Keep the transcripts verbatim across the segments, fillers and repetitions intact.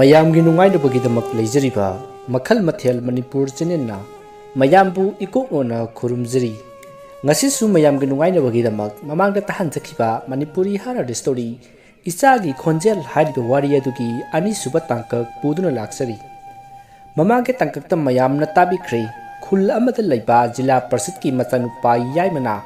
ꯃꯌꯥꯝꯒꯤ ꯅꯨꯡꯉꯥꯏꯅꯕꯒꯤꯗꯃꯛ ꯂꯩꯖꯔꯤꯕ ꯃꯈꯜ ꯃꯊꯦꯜ ꯃꯅꯤꯄꯨꯔ ꯆꯦꯅꯦꯜꯅ ꯃꯌꯥꯝꯕꯨ ꯏꯀꯣꯛꯅꯣꯅ ꯈꯨꯔꯨꯝꯖꯔꯤ꯫ ꯉꯁꯤꯁꯨ ꯃꯌꯥꯝꯒꯤ ꯅꯨꯡꯉꯥꯏꯅꯕꯒꯤꯗꯃꯛ ꯃꯃꯥꯡꯗ ꯇꯥꯍꯟꯖꯈꯤꯕ ꯃꯅꯤꯄꯨꯔꯤ ꯍꯥꯔ ꯁ꯭ꯇꯣꯔꯤ ꯏꯆꯥꯒꯤ ꯈꯣꯟꯖꯦꯜ ꯍꯥꯏꯔꯤꯕ ꯋꯥꯔꯤ ꯑꯗꯨꯒꯤ ꯑꯅꯤꯁꯨꯕ ꯇꯥꯡꯀꯛ ꯄꯨꯗꯨꯅ ꯂꯥꯛꯆꯔꯤ꯫ ꯃꯃꯥꯡꯒꯤ ꯇꯥꯡꯀꯛꯇ ꯃꯌꯥꯝꯅ ꯇꯥꯕꯤꯈ꯭ꯔꯦ, ꯈꯨꯜ ꯑꯃꯗ ꯂꯩꯕ ꯖꯤꯂꯥ ꯄꯔꯤꯁꯠꯀꯤ ꯃꯆꯥꯅꯨꯄꯥ ꯌꯥꯏꯃꯅ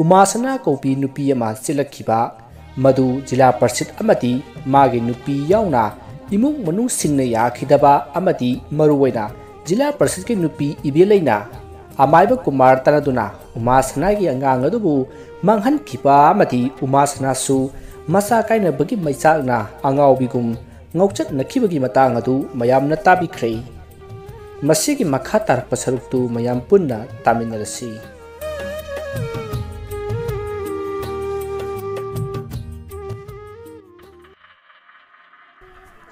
ꯎꯃꯥꯁꯅꯥ ꯀꯧꯕꯤ ꯅꯨꯄꯤ ꯑꯃ ꯆꯦꯜꯂꯛꯈꯤꯕ, ꯃꯗꯨ ꯖꯤꯂꯥ ꯄꯔꯤꯁꯠ ꯑꯃꯗꯤ ꯃꯥꯒꯤ ꯅꯨꯄꯤ ꯌꯥꯎꯅ ꯏꯃꯨꯡ ꯃꯅꯨꯡꯁꯤꯡꯅ ꯌꯥꯈꯤꯗꯕ ꯑꯃꯗꯤ ꯃꯔꯨꯑꯣꯏꯅ ꯖꯤꯂꯥ ꯄꯔꯤꯁꯠꯀꯤ ꯅꯨꯄꯤ ꯏꯕꯦꯂꯩꯅ ꯑꯃꯥꯏꯕ ꯀꯨꯃꯥꯔ ꯇꯥꯟꯅꯗꯨꯅ ꯎꯃꯥꯁꯅꯥꯒꯤ ꯑꯉꯥꯡ ꯑꯗꯨꯕꯨ ꯃꯥꯡꯍꯟꯈꯤꯕ ꯑꯃꯗꯤ ꯎꯃꯥꯁꯅꯥꯁꯨ ꯃꯆꯥ ꯀꯥꯏꯅꯕꯒꯤ ꯃꯩꯆꯥꯛꯅ ꯑꯉꯥꯎꯕꯤꯒꯨꯝ ꯉꯥꯎꯆꯠꯅꯈꯤꯕꯒꯤ ꯃꯇꯥꯡ ꯑꯗꯨ ꯃꯌꯥꯝꯅ ꯇꯥꯕꯤꯈ꯭ꯔꯦ꯫ ꯃꯁꯤꯒꯤ ꯃꯈꯥ ꯇꯥꯔꯛꯄ ꯁꯔꯨꯛꯇꯨ ꯃꯌꯥꯝ ꯄꯨꯟꯅ ꯇꯥꯃꯤꯟꯅꯔꯁꯤ꯫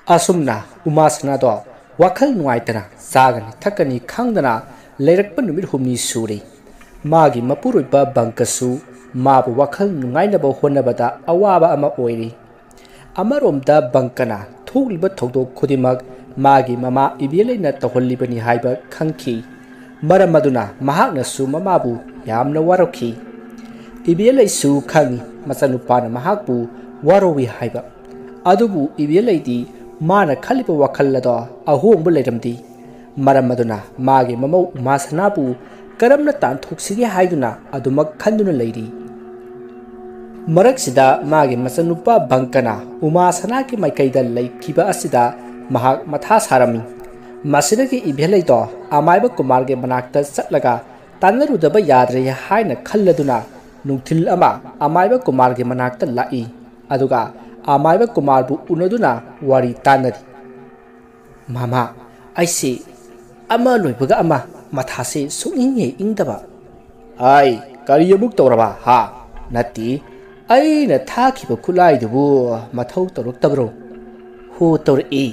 ꯑꯁꯨꯝꯅ ꯎꯃꯥꯁꯅꯥꯗꯣ ꯋꯥꯈꯜ ꯅꯨꯡꯉꯥꯏꯇꯅ ꯆꯥꯒꯅꯤ ꯊꯛꯀꯅꯤ ꯈꯪꯗꯅ ꯂꯩꯔꯛꯄ ꯅꯨꯃꯤꯠ ꯍꯨꯝꯅꯤ ꯁꯨꯔꯦ꯫ ꯃꯥꯒꯤ ꯃꯄꯨꯔꯣꯏꯕ ꯕꯪꯀꯁꯨ ꯃꯥꯕꯨ ꯋꯥꯈꯜ ꯅꯨꯡꯉꯥꯏꯅꯕ ꯍꯣꯠꯅꯕꯗ ꯑꯋꯥꯕ ꯑꯃ ꯑꯣꯏꯔꯤ꯫ ꯑꯃꯔꯣꯝꯗ ꯕꯪꯀꯅ ꯊꯣꯛꯂꯤꯕ ꯊꯧꯗꯣꯛ ꯈꯨꯗꯤꯡꯃꯛ ꯃꯥꯒꯤ ꯃꯃꯥ ꯏꯕꯦꯂꯩꯅ ꯇꯧꯍꯜꯂꯤꯕꯅꯤ ꯍꯥꯏꯕ ꯈꯪꯈꯤ꯫ ꯃꯔꯝ ꯑꯗꯨꯅ ꯃꯍꯥꯛꯅꯁꯨ ꯃꯃꯥꯕꯨ ꯌꯥꯝꯅ ꯋꯥꯔꯧꯈꯤ꯫ ꯏꯕꯦꯂꯩꯁꯨ ꯈꯪꯏ ꯃꯆꯥꯅꯨꯄꯥꯅ ꯃꯍꯥꯛꯄꯨ ꯋꯥꯔꯧꯏ ꯍꯥꯏꯕ꯫ ꯑꯗꯨꯕꯨ ꯏꯕꯦꯂꯩꯗꯤ ꯃꯥꯅ ꯈꯜꯂꯤꯕ ꯋꯥꯈꯜ ꯑꯗꯣ ꯑꯍꯣꯡꯕ ꯂꯩꯔꯝꯗꯦ꯫ ꯃꯔꯝ ꯑꯗꯨꯅ ꯃꯥꯒꯤ ꯃꯃꯧ ꯎꯃꯥꯁꯅꯥꯕꯨ ꯀꯔꯝꯅ ꯇꯥꯟꯊꯣꯛꯁꯤꯒꯦ ꯍꯥꯏꯗꯨꯅ ꯑꯗꯨꯃꯛ ꯈꯟꯗꯨꯅ ꯂꯩꯔꯤ꯫ ꯃꯔꯛꯁꯤꯗ ꯃꯥꯒꯤ ꯃꯆꯥꯅꯨꯄꯥ ꯕꯪꯀꯅ ꯎꯃꯥꯁꯅꯥꯒꯤ ꯃꯥꯏꯀꯩꯗ ꯂꯩꯈꯤꯕ ꯑꯁꯤꯗ ꯃꯍꯥꯛ ꯃꯊꯥ ꯁꯥꯔꯝꯃꯤ꯫ ꯃꯁꯤꯗꯒꯤ ꯏꯕꯦꯂꯩꯗꯣ ꯑꯃꯥꯏꯕ ꯀꯨꯃꯥꯔꯒꯤ ꯃꯅꯥꯛꯇ ꯆꯠꯂꯒ ꯇꯥꯟꯅꯔꯨꯗꯕ ꯌꯥꯗ꯭ꯔꯦ ꯍꯥꯏꯅ ꯈꯜꯂꯗꯨꯅ ꯅꯨꯡꯊꯤꯜ ꯑꯃ ꯑꯃꯥꯏꯕ ꯀꯨꯃꯥꯔꯒꯤ ꯃꯅꯥꯛꯇ ꯂꯥꯛꯏ꯫ ꯑꯗꯨꯒ ꯑꯃꯥꯏꯕ ꯀꯨꯃꯥꯔꯕꯨ ꯎꯅꯗꯨꯅ ꯋꯥꯔꯤ ꯇꯥꯟꯅꯔꯤ꯫ "ꯃꯃꯥ, ꯑꯩꯁꯤ ꯑꯃ ꯂꯣꯏꯕꯒ ꯑꯃ ꯃꯊꯥꯁꯤ ꯁꯨꯛꯏꯪ ꯍꯦꯛ ꯏꯪꯗꯕ꯫" "ꯑꯩ ꯀꯔꯤ ꯑꯃꯨꯛ ꯇꯧꯔꯕ ꯍꯥ?" "ꯅꯠꯇꯦ, ꯑꯩꯅ ꯊꯥꯈꯤꯕ ꯈꯨꯠꯂꯥꯏꯗꯨꯕꯨ ꯃꯊꯧ ꯇꯧꯔꯛꯇꯕ꯭ꯔꯣ?" "ꯍꯣ, ꯇꯧꯔꯛꯏ,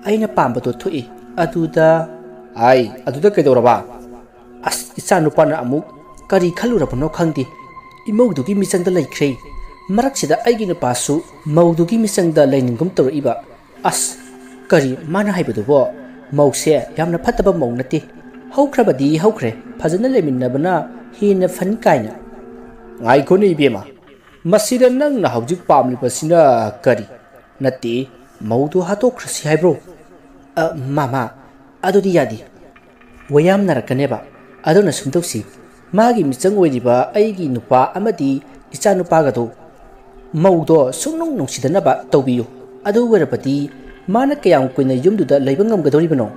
ꯑꯩꯅ ꯄꯥꯝꯕꯗꯣ ꯊꯣꯛꯏ꯫ ꯑꯗꯨꯗ..." "ꯑꯩ ꯑꯗꯨꯗ ꯀꯩꯗꯧꯔꯕ?" "ꯑꯁ, ꯏꯆꯥ ꯅꯨꯄꯥꯅ ꯑꯃꯨꯛ ꯀꯔꯤ ꯈꯜꯂꯨꯔꯕꯅꯣ ꯈꯪꯗꯦ, ꯏꯃꯧꯗꯨꯒꯤ ꯃꯤꯆꯪꯗ ꯂꯩꯈ꯭ꯔꯦ꯫ ꯃꯔꯛꯁꯤꯗ ꯑꯩꯒꯤ ꯅꯨꯄꯥꯁꯨ ꯃꯧꯗꯨꯒꯤ ꯃꯤꯆꯪꯗ ꯂꯩꯅꯤꯡꯒꯨꯝ ꯇꯧꯔꯛꯏꯕ꯫ ꯑꯁ, ꯀꯔꯤ ꯃꯥꯅ ꯍꯥꯏꯕꯗꯨꯕꯣ? ꯃꯧꯁꯦ ꯌꯥꯝꯅ ꯐꯠꯇꯕ ꯃꯧ ꯅꯠꯇꯦ꯫ ꯍꯧꯈ꯭ꯔꯕꯗꯤ ꯍꯧꯈ꯭ꯔꯦ, ꯐꯖꯅ ꯂꯩꯃꯤꯟꯅꯕꯅ ꯍꯦꯟꯅ ꯐꯅꯤ ꯀꯥꯏꯅ꯫ ꯉꯥꯏꯈꯣꯅꯦ ꯏꯕꯦꯝꯃ, ꯃꯁꯤꯗ ꯅꯪꯅ ꯍꯧꯖꯤꯛ ꯄꯥꯝꯂꯤꯕꯁꯤꯅ ꯀꯔꯤ? ꯅꯠꯇꯦ, ꯃꯧꯗꯨ ꯍꯥꯠꯇꯣꯛꯈ꯭ꯔꯁꯤ ꯍꯥꯏꯕ꯭ꯔꯣ? ꯑ, ꯃꯥꯃ, ꯑꯗꯨꯗꯤ ꯌꯥꯗꯦ꯫ ꯋꯥꯌꯥꯝꯅꯔꯛꯀꯅꯦꯕ꯫ ꯑꯗꯨꯅ ꯁꯨꯝ ꯇꯧꯁꯤ, ꯃꯥꯒꯤ ꯃꯤꯆꯪ ꯑꯣꯏꯔꯤꯕ ꯑꯩꯒꯤ ꯅꯨꯄꯥ ꯑꯃꯗꯤ ꯏꯆꯥ ꯅꯨꯄꯥꯒꯗꯣ ꯃꯧꯗꯣ ꯁꯨꯡꯅꯨꯡ ꯅꯨꯡꯁꯤꯗꯅꯕ ꯇꯧꯕꯤꯌꯨ꯫ ꯑꯗꯨ ꯑꯣꯏꯔꯕꯗꯤ ꯃꯥꯅ ꯀꯌꯥꯝ ꯀꯨꯏꯅ ꯌꯨꯝꯗꯨꯗ ꯂꯩꯕ ꯉꯝꯒꯗꯧꯔꯤꯕꯅꯣ?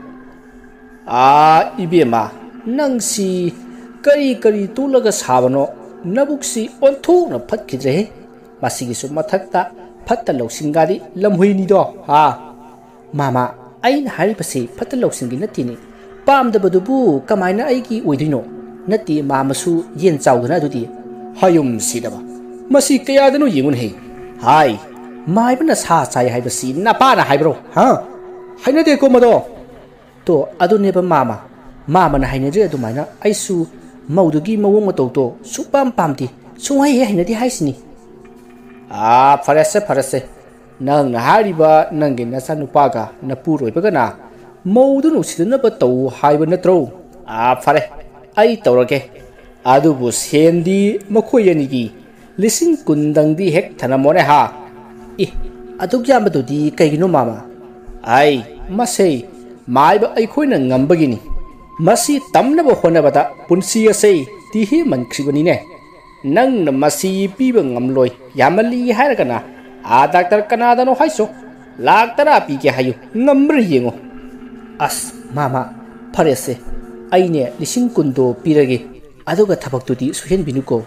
ꯑꯥ, ꯏꯕꯦꯝꯃ, ꯅꯪꯁꯤ ꯀꯔꯤ ꯀꯔꯤ ꯇꯨꯜꯂꯒ ꯁꯥꯕꯅꯣ? ꯅꯕꯨꯛꯁꯤ ꯑꯣꯟꯊꯣꯛꯅ ꯐꯠꯈꯤꯗ꯭ꯔꯦꯍꯦ꯫ ꯃꯁꯤꯒꯤꯁꯨ ꯃꯊꯛꯇ ꯐꯠꯇ ꯂꯧꯁꯤꯡꯒꯥꯗꯤ ꯂꯝꯍꯨꯏꯅꯤꯗꯣ, ꯍꯥ? ꯃꯥꯃ, ꯑꯩꯅ ꯍꯥꯏꯔꯤꯕꯁꯤ ꯐꯠꯇ ꯂꯧꯁꯤꯡꯒꯤ ꯅꯠꯇꯦꯅꯦ꯫ ꯄꯥꯝꯗꯕꯗꯨꯕꯨ ꯀꯃꯥꯏꯅ ꯑꯩꯒꯤ ꯑꯣꯏꯗꯣꯏꯅꯣ? ꯅꯠꯇꯦ, ꯃꯥꯃꯁꯨ ꯌꯦꯟ ꯆꯥꯎꯗꯅ ꯑꯗꯨꯗꯤ꯫ ꯍꯌꯨꯝ ꯁꯤꯗꯕ꯫ ꯃꯁꯤ ꯀꯌꯥꯗꯅꯣ ꯌꯦꯡꯉꯨꯅꯦꯍꯦ꯫ ꯍꯥꯏ, ꯃꯥꯏꯕꯅ ꯁꯥ ꯆꯥꯏ ꯍꯥꯏꯕꯁꯤ ꯅꯄꯥꯅ ꯍꯥꯏꯕ꯭ꯔꯣ? ꯍꯥ? ꯍꯩꯅꯗꯦꯀꯣ ꯃꯗꯣ꯫ ꯇꯣ, ꯑꯗꯨꯅꯦꯕ ꯃꯥꯃ꯫ ꯃꯥꯃꯅ ꯍꯩꯅꯗ꯭ꯔꯤ ꯑꯗꯨꯃꯥꯏꯅ ꯑꯩꯁꯨ ꯃꯧꯗꯨꯒꯤ ꯃꯑꯣꯡ ꯃꯇꯧꯗꯣ ꯁꯨꯛꯄꯥꯝ ꯄꯥꯝꯗꯦ, ꯁꯨꯡꯍꯩ ꯍꯦꯛ ꯍꯩꯅꯗꯦ ꯍꯥꯏꯁꯤꯅꯤ꯫ ꯑꯥ, ꯐꯔꯦꯁꯦ, ꯐꯔꯦꯁꯦ꯫ ꯅꯪꯅ ꯍꯥꯏꯔꯤꯕ ꯅꯪꯒꯤ ꯅꯆꯥꯅꯨꯄꯥꯒ ꯅꯄꯨꯔꯣꯏꯕꯒꯅ ꯃꯧꯗꯨ ꯅꯨꯡꯁꯤꯅꯅꯕ ꯇꯧ ꯍꯥꯏꯕ ꯅꯠꯇ꯭ꯔꯣ? ꯑꯥ, ꯐꯔꯦ, ꯑꯩ ꯇꯧꯔꯒꯦ꯫ ꯑꯗꯨꯕꯨ ꯁꯦꯟꯗꯤ ꯃꯈꯣꯏ ꯑꯅꯤꯒꯤ ꯂꯤꯁꯤꯡ ꯀꯨꯟꯗꯪꯗꯤ ꯍꯦꯛ ꯊꯅꯝꯃꯣꯅꯦ ꯍꯥ꯫ ꯏ, ꯑꯗꯨꯛ ꯌꯥꯝꯕꯗꯨꯗꯤ ꯀꯩꯒꯤꯅꯣ ꯃꯥꯃ? ꯑꯩ, ꯃꯁꯦ ꯃꯥꯏꯕ ꯑꯩꯈꯣꯏꯅ ꯉꯝꯕꯒꯤꯅꯤ꯫ ꯃꯁꯤ ꯇꯝꯅꯕ ꯍꯣꯠꯅꯕꯗ ꯄꯨꯟꯁꯤ ꯑꯁꯦ ꯇꯤꯍꯦꯃꯟꯈ꯭ꯔꯤꯕꯅꯤꯅꯦ꯫ ꯅꯪꯅ ꯃꯁꯤ ꯄꯤꯕ ꯉꯝꯂꯣꯏ, ꯌꯥꯝꯃꯜꯂꯤ ꯍꯥꯏꯔꯒꯅ ꯑꯥ ꯗꯥꯛꯇꯔ ꯀꯅꯥꯗꯅꯣ ꯍꯥꯏꯁꯣ, ꯂꯥꯛ ꯇꯔꯥ ꯄꯤꯒꯦ ꯍꯥꯏꯌꯨ, ꯉꯝꯕ꯭ꯔꯥ ꯌꯦꯡꯉꯣ꯫ ꯑꯁ, ꯃꯥꯃ, ꯐꯔꯦꯁꯦ, ꯑꯩꯅꯦ ꯂꯤꯁꯤꯡ ꯀꯨꯟꯗꯣ ꯄꯤꯔꯒꯦ, ꯑꯗꯨꯒ ꯊꯕꯛꯇꯨꯗꯤ ꯁꯣꯏꯍꯟꯕꯤꯅꯨꯀꯣ꯫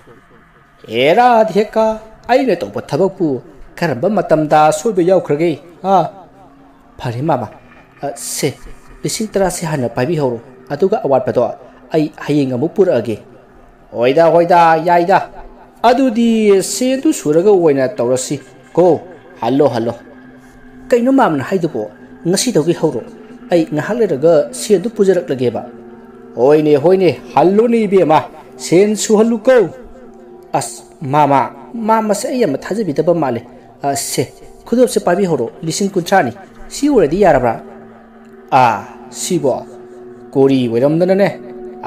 ꯑꯦꯔꯥ ꯙꯦꯀꯥ, ꯑꯩꯅ ꯇꯧꯕ ꯊꯕꯛꯄꯨ ꯀꯔꯝꯕ ꯃꯇꯝꯗ ꯁꯣꯏꯕ ꯌꯥꯎꯈ꯭ꯔꯒꯦ? ꯑꯥ, ꯐꯔꯦ ꯃꯥꯃ, ꯑ, ꯁꯦ, ꯂꯤꯁꯤꯡ ꯇꯔꯥꯁꯦ ꯍꯥꯟꯅ ꯄꯥꯏꯕꯤꯍꯧꯔꯣ, ꯑꯗꯨꯒ ꯑꯋꯥꯠꯄꯗꯣ ꯑꯩ ꯍꯌꯦꯡ ꯑꯃꯨꯛ ꯄꯨꯔꯛꯑꯒꯦ꯫ ꯍꯣꯏꯗ, ꯍꯣꯏꯗ, ꯌꯥꯏꯗ꯫ ꯑꯗꯨꯗꯤ ꯁꯦꯟꯗꯨ ꯁꯨꯔꯒ ꯑꯣꯏꯅ ꯇꯧꯔꯁꯤ ꯀꯣ꯫ Hello, hello. ꯀꯩꯅꯣ ꯃꯥꯝꯅ ꯍꯥꯏꯗꯨꯕꯣ? ꯉꯁꯤꯗꯒꯤ ꯍꯧꯔꯣ꯫ ꯑꯩ ꯉꯥꯏꯍꯥꯛ ꯂꯩꯔꯒ ꯁꯦꯟꯗꯨ ꯄꯨꯖꯔꯛꯂꯒꯦꯕ꯫ ꯍꯣꯏꯅꯦ, ꯍꯣꯏꯅꯦ, ꯍꯜꯂꯣꯅꯦ ꯏꯕꯦꯝꯃ, ꯁꯦꯟ ꯁꯨꯍꯜꯂꯨꯀꯣ꯫ ꯑꯁ, ꯃꯥꯃ, ꯃꯥꯃꯁꯦ ꯑꯩ ꯌꯥꯝꯅ ꯊꯥꯖꯕꯤꯗꯕ ꯃꯥꯜꯂꯦ꯫ ꯑ, ꯁꯦ, ꯈꯨꯗꯣꯞꯁꯦ ꯄꯥꯏꯕꯤꯍꯧꯔꯣ, ꯂꯤꯁꯤꯡ ꯀꯨꯟꯊ꯭ꯔꯥꯅꯤ꯫ ꯁꯤ ꯑꯣꯏꯔꯗꯤ ꯌꯥꯔꯕ꯭ꯔꯥ? ꯑꯥ, ꯁꯤꯕꯣ? ꯀꯣꯔꯤ ꯑꯣꯏꯔꯝꯗꯅꯅꯦ꯫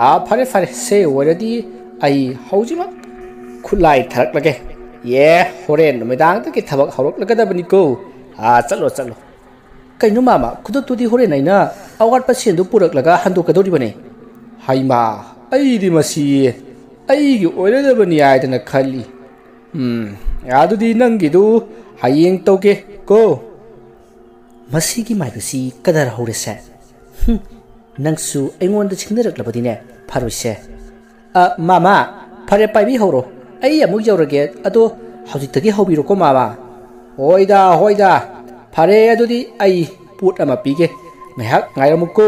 ꯑꯥ, ꯐꯔꯦ ꯐꯔꯦ, ꯁꯦ ꯑꯣꯏꯔꯗꯤ ꯑꯩ ꯍꯧꯖꯤꯛꯃꯛ ꯈꯨꯠꯂꯥꯏ ꯊꯥꯔꯛꯂꯒꯦ꯫ ꯑꯦ, ꯍꯣꯔꯦꯟ ꯅꯨꯃꯤꯗꯥꯡꯗꯒꯤ ꯊꯕꯛ ꯍꯧꯔꯛꯂꯒꯗꯕꯅꯤꯀꯣ꯫ ꯑꯥ, ꯆꯠꯂꯣ ꯆꯠꯂꯣ꯫ ꯀꯩꯅꯣ ꯃꯥꯃ, ꯈꯨꯗꯛꯇꯨꯗꯤ ꯍꯣꯔꯦꯟ ꯑꯩꯅ ꯑꯋꯥꯠꯄ ꯁꯦꯟꯗꯨ ꯄꯨꯔꯛꯂꯒ ꯍꯟꯗꯣꯛꯀꯗꯧꯔꯤꯕꯅꯦ꯫ ꯍꯩꯃꯥ, ꯑꯩꯗꯤ ꯃꯁꯤ ꯑꯩꯒꯤ ꯑꯣꯏꯔꯗꯕꯅꯤ ꯍꯥꯏꯗꯅ ꯈꯜꯂꯤ꯫ ꯎꯝ, ꯑꯗꯨꯗꯤ ꯅꯪꯒꯤꯗꯨ ꯍꯌꯦꯡ ꯇꯧꯒꯦ ꯀꯣ꯫ ꯃꯁꯤꯒꯤ ꯃꯥꯏꯕꯁꯤ ꯀꯗꯔ ꯍꯧꯔꯦꯁꯦ꯫ ꯍꯨꯝ, ꯅꯪꯁꯨ ꯑꯩꯉꯣꯟꯗ ꯁꯤꯡꯅꯔꯛꯂꯕꯗꯤꯅꯦ ꯐꯔꯣꯏꯁꯦ꯫ ꯑ, ꯃꯥꯃ, ꯐꯔꯦ, ꯄꯥꯏꯕꯤꯍꯧꯔꯣ꯫ ꯑꯩ ꯑꯃꯨꯛ ꯌꯧꯔꯒꯦ꯫ ꯑꯗꯣ ꯍꯧꯖꯤꯛꯇꯒꯤ ꯍꯧꯕꯤꯔꯣꯀꯣ, ꯃꯥꯃ꯫ ꯍꯣꯏꯗ, ꯍꯣꯏꯗ꯫ ꯐꯔꯦ, ꯑꯗꯨꯗꯤ ꯑꯩ ꯄꯣꯠ ꯑꯃ ꯄꯤꯒꯦ꯫ ꯉꯥꯏꯍꯥꯛ ꯉꯥꯏꯔꯝꯃꯨꯀꯣ꯫